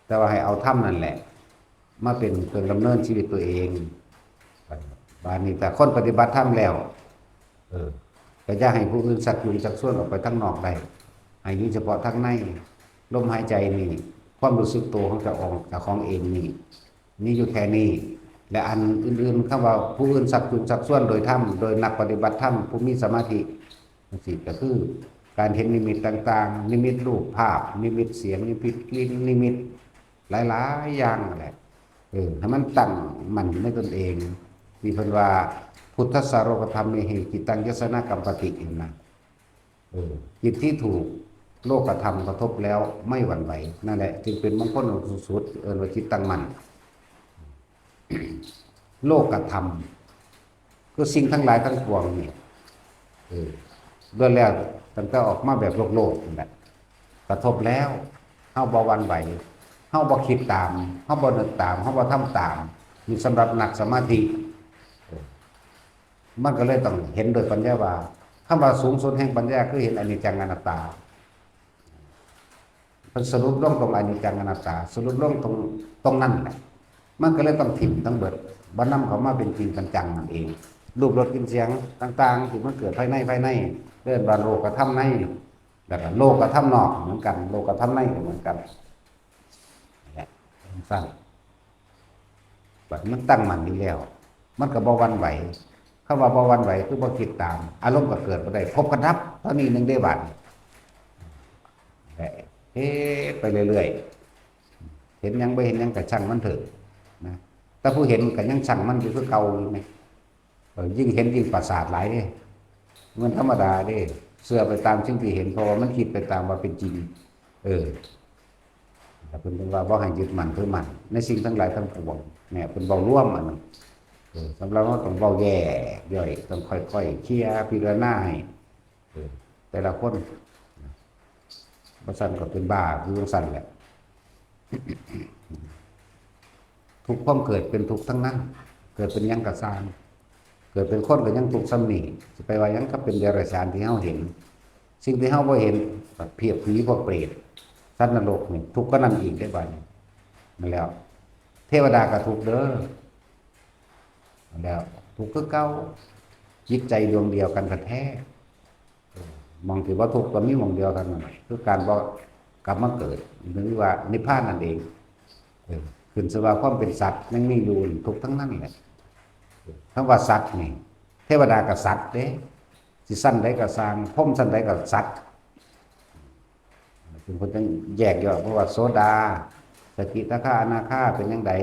แต่ว่าให้เอาธรรมนั่นแหละ มาเป็นเครื่องดำเนินชีวิตตัวเอง บาดนี้แต่คนปฏิบัติธรรมแล้ว เออ ก็อย่าให้ผู้อื่นชักจูงชักชวนออกไปทางนอกได้ ให้อยู่เฉพาะทางใน ลมหายใจนี่ ความรู้สึกตัวของเจ้าของ เจ้าของเองนี่ มีอยู่แค่นี้ และอันอื่นๆ คำว่าผู้อื่นชักจูงชักชวนโดยธรรม โดยนักปฏิบัติธรรมผู้มีสมาธิ จั่งซี้ก็คือการเห็นนิมิตต่างๆ นิมิตรูปภาพ นิมิตเสียง นิมิตกลิ่น นิมิตหลายๆ อย่างนั่นแหละ เออ ให้มันตั้งมั่นในตนเอง ที่เพิ่นว่า "พุทธัสสะโลกธรรมเมหิ จิตตังยัสสะนะกัมปติ" นั่นนะ เออ จิตที่ถูกโลกธรรมกระทบแล้วไม่หวั่นไหว นั่นแหละ จึงเป็นมงคลอันสูงสุด เอิ้นว่าจิตตั้งมั่น โลกธรรม คือสิ่งทั้งหลายทั้งปวงนี่ เออ ล้วนแล้วตั้งแต่ออกมาแบบโลกๆ นั่นแหละ กระทบแล้ว เฮาบ่หวั่นไหว เฮาบ่คิดตาม เฮาบ่นึกตาม เฮาบ่ทำตาม นี่สำหรับนักสมาธิ เออ มันก็เลยต้องเห็นโดยปัญญาว่า คำว่าสูงสุดแห่งปัญญาคือเห็นอนิจจังอนัตตา พิ่นสรุปลงตรงอนิจจังอนัตตา สรุปลงตรง ตรงนั้นแหละ มันก็เลยต้องถิ่มทั้งเบิด บ่นำเข้ามาเป็นจริงเป็นจังนั่นเอง รูปรสกลิ่นเสียงต่างๆ ที่มันเกิดภายใน ภายใน เรียกว่าโลกธรรมใน แล้วก็โลกธรรมนอกเหมือนกัน โลกธรรมในก็เหมือนกัน นั่นแหละ สั้น บัดมันตั้งมั่นอยู่แล้ว มันก็บ่หวั่นไหว คำว่าบ่หวั่นไหวคือบ่คิดตาม อารมณ์ก็เกิดบ่ได้ ภพก็ดับ เท่านี้หนึ่งได้บัด และเฮ็ดไปเรื่อยๆ เห็นหยังบ่เห็นหยังก็ช่างมันเถอะนะ แต่ผู้เห็นก็ยังช่างมันอยู่คือเก่าอยู่ไหม เออ ยิ่งเห็นยิ่งประสาทหลายเด้ มันธรรมดาเด้ เชื่อไปตามสิ่งที่เห็น เพราะว่ามันคิดไปตามว่าเป็นจริง เออ แต่เพิ่นว่าบ่ให้ยึดมั่นถือมั่นในสิ่งทั้งหลายทั้งปวง เนี่ยเพิ่นเว้ารวมอันนั้น เออ สำหรับเราต้องเว้าแยกย่อย ต้องค่อยๆ เคลียร์พิจารณาให้ เออ แต่ละคน บ่ซั้นก็เป็นบ้าอยู่จั่งซั้นแหละ ทุกความเกิดเป็นทุกข์ทั้งนั้น เกิดเป็นหยังก็ซ่าง เกิดเป็นคนก็ยังทุกข์ส่ำนี้ สิไปว่าหยังกับเป็นเดรัจฉานที่เฮาเห็น สิ่งที่เฮาบ่เห็น พวกผีพวกเปรต สัตว์นรกนี่ ทุกข์กว่านั้นอีกได้บัดนี้ นั่นแหล้ว เทวดาก็ทุกข์เด้อ นั่นแหล้ว ทุกข์คือเก่า จิตใจดวงเดียวกันแท้ๆ เออ หม่องที่บ่ทุกข์ก็มีหม่องเดียวเท่านั้น คือการบ่กลับมาเกิด หรือว่านิพพานนั่นเอง เออ ขึ้นชื่อว่าความเป็นสัตว์ยังมีอยู่ ทุกข์ทั้งนั้นแหละ เออ คำว่าสัตว์นี่ เทวดาก็สัตว์เด้ สิชั้นใดก็ซ่าง พรหมชั้นใดก็สัตว์ เพิ่นจั่งแยกย่อย เพราะว่าโสดา สกิทาคา อนาคาเป็นจั่งใด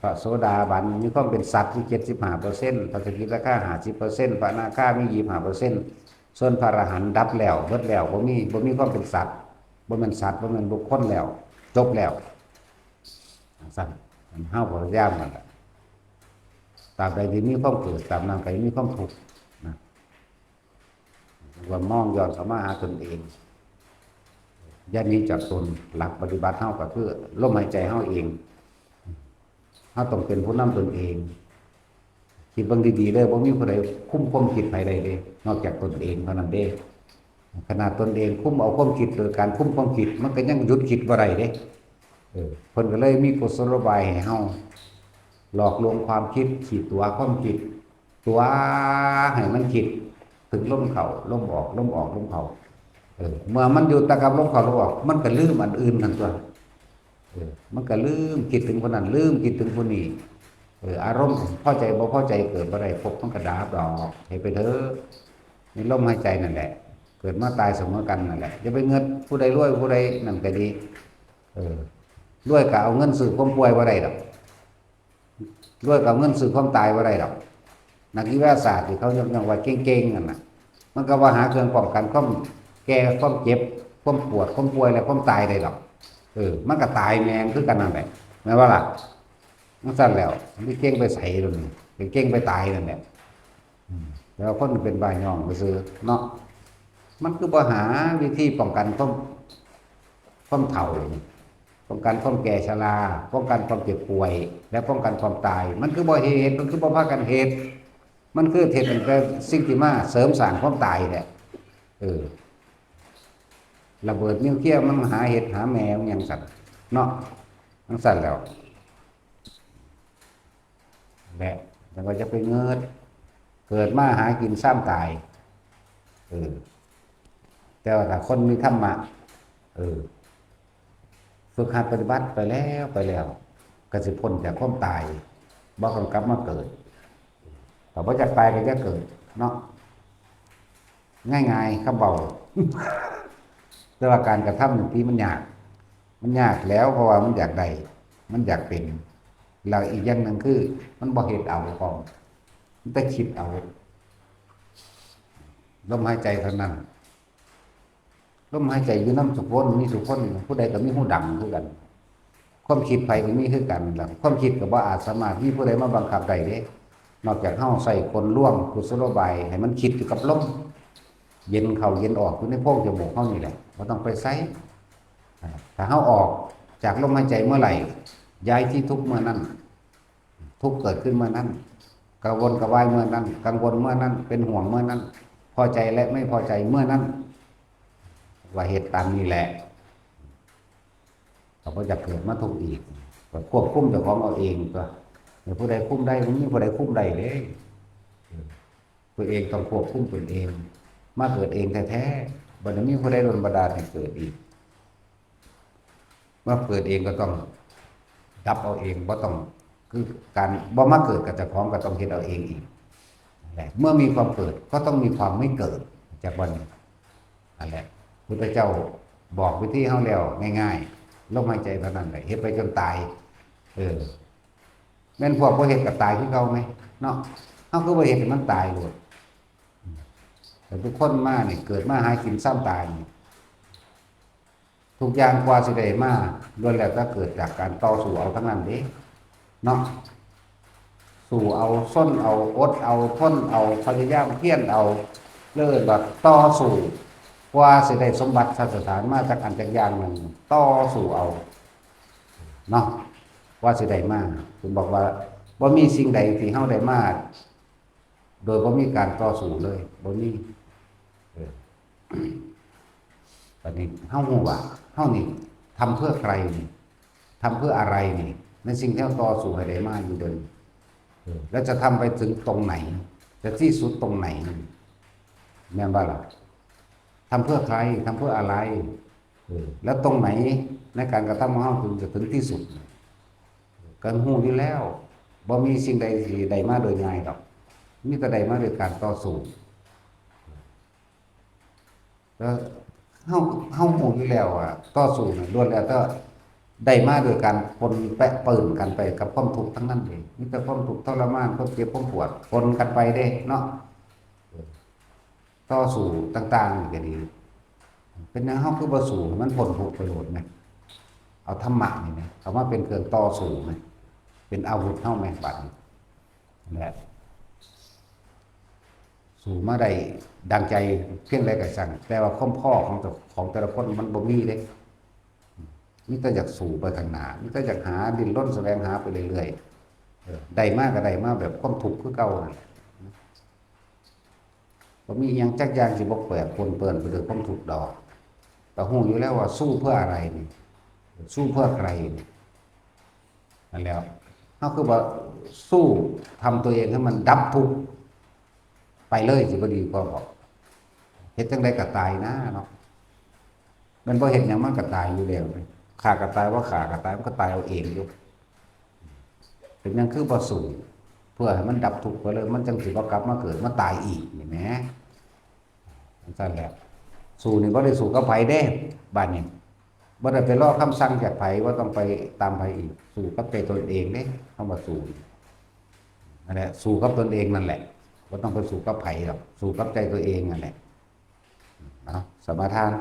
พระโสดาบันมีความเป็นสัตว์อยู่ เจ็ดสิบห้าเปอร์เซ็นต์ พระสกิทาคา ห้าสิบเปอร์เซ็นต์ พระอนาคามี ยี่สิบห้าเปอร์เซ็นต์ ส่วนพระอรหันต์ดับแล้ว เบิดแล้ว บ่มี บ่มีความเป็นสัตว์ บ่แม่นสัตว์ บ่แม่นบุคคลแล้ว จบแล้ว จั่งซั้น เฮาก็พยายามนั่นแหละ ตราบใดที่มีความเกิด ตราบนั้นก็มีความทุกข์นะ ว่ามองย้อนเข้ามาหาตนเอง อย่าหนีจากตน หลักปฏิบัติเฮาก็คือลมหายใจเฮาเอง เฮาต้องเป็นผู้นำตนเอง คิดเบิ่งดีๆเด้อ บ่มีผู้ใดคุมความคิดไผได้เด้ นอกจากตนเองเท่านั้นเด้ ขนาดตนเองคุมเอาความคิดโดยการคุมความคิด มันก็ยังหยุดคิดบ่ได้เด้ เออ เพิ่นก็เลยมีกุศโลบายให้เฮา หลอกลวงความคิด ขีดตั๋วความคิด ตั๋วให้มันคิด ถึงลมเข้า ลมออก ลมออก ลมเข้า เออ เมื่อมันอยู่แต่กับลมเข้า ลมออก มันก็ลืมอันอื่นนั่นตั๊ว เออ มันก็ลืมคิดถึงผู้นั้น ลืมคิดถึงผู้นี้ เออ อารมณ์พอใจบ่พอใจเกิดบ่ได้ ภพมันก็ดับดอก ให้ไปเถอะ ในลมหายใจนั่นแหละ เกิดมาตายเสมอกันนั่นแหละ อย่าไปเงิดผู้ใดรวยผู้ใดนั่นก็ดี เออ รวยก็เอาเงินซื้อความป่วยบ่ได้ดอก รวยก็เอาเงินซื้อความตายบ่ได้ดอก นักวิทยาศาสตร์ที่เขายกย่องว่าเก่งๆนั่นน่ะ มันก็ว่าหาเครื่องป้องกันความแก่ ความเจ็บ ความปวด ความป่วย และความตายได้ดอก เออ มันก็ตายแม่งคือกันนั่นแหละ แม่นบ่ล่ะ? จั่งซั้นแล้ว มันสิเก่งไปไสล่ะนี่ สิเก่งไปตายนั่นแหละ อืม แล้วคนเป็นบ้าย่องซื่อๆเนาะ มันคือบ่หาวิธีป้องกันความ ความเฒ่านี่ ป้องกันความแก่ชรา ป้องกันความเจ็บป่วย และป้องกันความตาย มันคือบ่เฮ็ด มันคือบ่พากันเฮ็ด มันคือเฮ็ดตั้งแต่สิ่งที่มาเสริมสร้างความตายแหละ เออ ระเบิดนิวเคลียร์มันหาเฮ็ดหาแม่มันหยังซั้นเนาะ จั่งซั้นแล้ว และจั่งว่าจะไปเงิด เกิดมาหากินซ้ำตาย เออ แต่ว่าถ้าคนมีธรรมะ เออ ฝึกหัดปฏิบัติไปแล้ว ไปแล้ว ก็สิพ้นจากความตาย บ่ต้องกลับมาเกิด ถ้าบ่อยากตายก็อย่าเกิดเนาะ ง่ายๆ คำเว้า แต่ว่าการกระทำนี่ติมันยาก มันยากแล้ว เพราะว่ามันอยากได้ มันอยากเป็น แล้วอีกอย่างหนึ่งคือ มันบ่เฮ็ดเอาพร้อม มันแต่คิดเอา ลมหายใจเท่านั้น ลมหายใจอยู่นำซุคน มีซุคน ผู้ใดก็มีฮูดังคือกัน ความคิดไผก็มีคือกันล่ะ ความคิดก็บ่อาจสามารถมีผู้ใดมาบังคับได้เด้ นอกจากเฮาใช้กลลวงกุศโลบายให้มันคิดอยู่กับลม เย็นเข้าเย็นออกอยู่ในโพรงจมูกเฮานี่แหละ บ่ต้องไปไส อ่า ถ้าเฮาออกจากลมหายใจเมื่อไหร่ ย้ายที่ทุกข์เมื่อนั้น ทุกข์เกิดขึ้นเมื่อนั้น กระวนกระวายเมื่อนั้น กังวลเมื่อนั้น เป็นห่วงเมื่อนั้น พอใจและไม่พอใจเมื่อนั้น ว่าเฮ็ดตามนี้แหละ ก็บ่อยากเกิดมาทุกข์อีก ก็ควบคุมเจ้าของเอาเองตัว ให้ผู้ใดคุมได้ บ่มีผู้ใดคุมได้เลย ตัวเองต้องควบคุมตนเอง มาเกิดเองแท้ๆ บ่ได้มีผู้ใดดลบันดาลให้เกิดอีก มาเกิดเองก็ต้องดับเอาเอง บ่ต้อง คือการบ่มาเกิดกับเจ้าของก็ต้องเฮ็ดเอาเองอีก นั่นแหละ เมื่อมีความเกิดก็ต้องมีความไม่เกิด จากวันนี้ นั่นแหละ พุทธเจ้าบอกวิธีเฮาแล้วง่ายๆ ลมหายใจเท่านั้นแหละ เฮ็ดไปจนตาย เออ แม่นพวกบ่เฮ็ดก็ตายคือเก่าไหม เนาะ เฮาคือบ่เฮ็ดให้มันตายโลด แต่ทุกคนมานี่ เกิดมาหากินซ้ำตายนี่ ทุกอย่างกว่าสิได้มา ล้วนแล้วแต่เกิดจากการต่อสู้เอาทั้งนั้นเด้ เนาะ สู้เอา ซนเอา อดเอา ทนเอา พยายามเพียรเอา เรียกว่าต่อสู้ กว่าสิได้สมบัติสถานมาจากอันจากอย่างหนึ่ง ต่อสู้เอา เนาะ กว่าสิได้มา ผมบอกว่า บ่มีสิ่งใดที่เฮาได้มา โดยบ่มีการต่อสู้เลย บ่มี เออ บัดนี้เฮาฮู้ว่า เฮานี่ทำเพื่อใครนี่ ทำเพื่ออะไรนี่ ในสิ่งที่เฮาต่อสู้ให้ได้มาอยู่เดิน เออ แล้วจะทำไปถึงตรงไหน จะที่สุดตรงไหน แม่นบ่ล่ะ ทำเพื่อใคร ทำเพื่ออะไร เออ แล้วตรงไหนในการกระทำของเฮาถึงจะถึงที่สุด ก็ฮู้อยู่แล้ว บ่มีสิ่งใดที่ได้มาโดยง่ายดอก มีแต่ได้มาโดยการต่อสู้ แล้วเฮา เฮาฮู้อยู่แล้วว่าต่อสู้น่ะล้วนแล้วแต่ได้มาโดยการปนแปะปนกันไปกับความทุกข์ทั้งนั้นเอง มีแต่ความทุกข์ทรมาน ความเจ็บ ความปวด ปนกันไปเด้เนาะ ต่อสู้ต่างๆนี่ก็ดี เป็นหยังเฮาคือบ่สู้ให้มันพ้นทุกข์ไปโลดแหม เอาธรรมะนี่แหม เอามาเป็นเครื่องต่อสู้แหม เป็นอาวุธเฮาแหม บัดนี้ นั่นแหละ สู้มาได้ดังใจเพียงใดก็ช่าง แต่ว่าความพอของแต่ ของแต่ละคนมันบ่มีเด้ มีแต่อยากสู้ไปข้างหน้า มีแต่อยากหาดิ้นรนแสวงหาไปเรื่อยๆ เออ ได้มาก็ได้มาแบบความทุกข์คือเก่านั่นแหละ บ่มีอิหยังจักอย่างสิบ่แปรปรวนเปื้อนไปด้วยความทุกข์ดอก ก็ฮู้อยู่แล้วว่าสู้เพื่ออะไรนี่ สู้เพื่อใครนี่ นั่นแหละ เฮาคือว่าสู้ทำตัวเองให้มันดับทุกข์ไปเลยสิบ่ดีกว่าบ่ เฮ็ดจั่งใดก็ตายนะเนาะ มันบ่เฮ็ดหยังมันก็ตายอยู่แล้ว ฆ่าก็ตาย บ่ฆ่าก็ตาย มันก็ตายเอาเองอยู่ เป็นหยังคือบ่สู้ เพื่อให้มันดับทุกข์ไปเลย มันจั่งสิบ่กลับมาเกิดมาตายอีกนี่แหม จั่งซั่นแหละ สู้นี่บ่ได้สู้กับไผเด้ บัดนี้ บ่ได้ไปรอคำสั่งจากไผ บ่ต้องไปตามไผอีก สู้กับใจตนเองเด้ คำว่าสู้ นั่นแหละ สู้กับตนเองนั่นแหละ บ่ต้องไปสู้กับไผหรอก สู้กับใจตัวเองนั่นแหละ เนาะ สมาทาน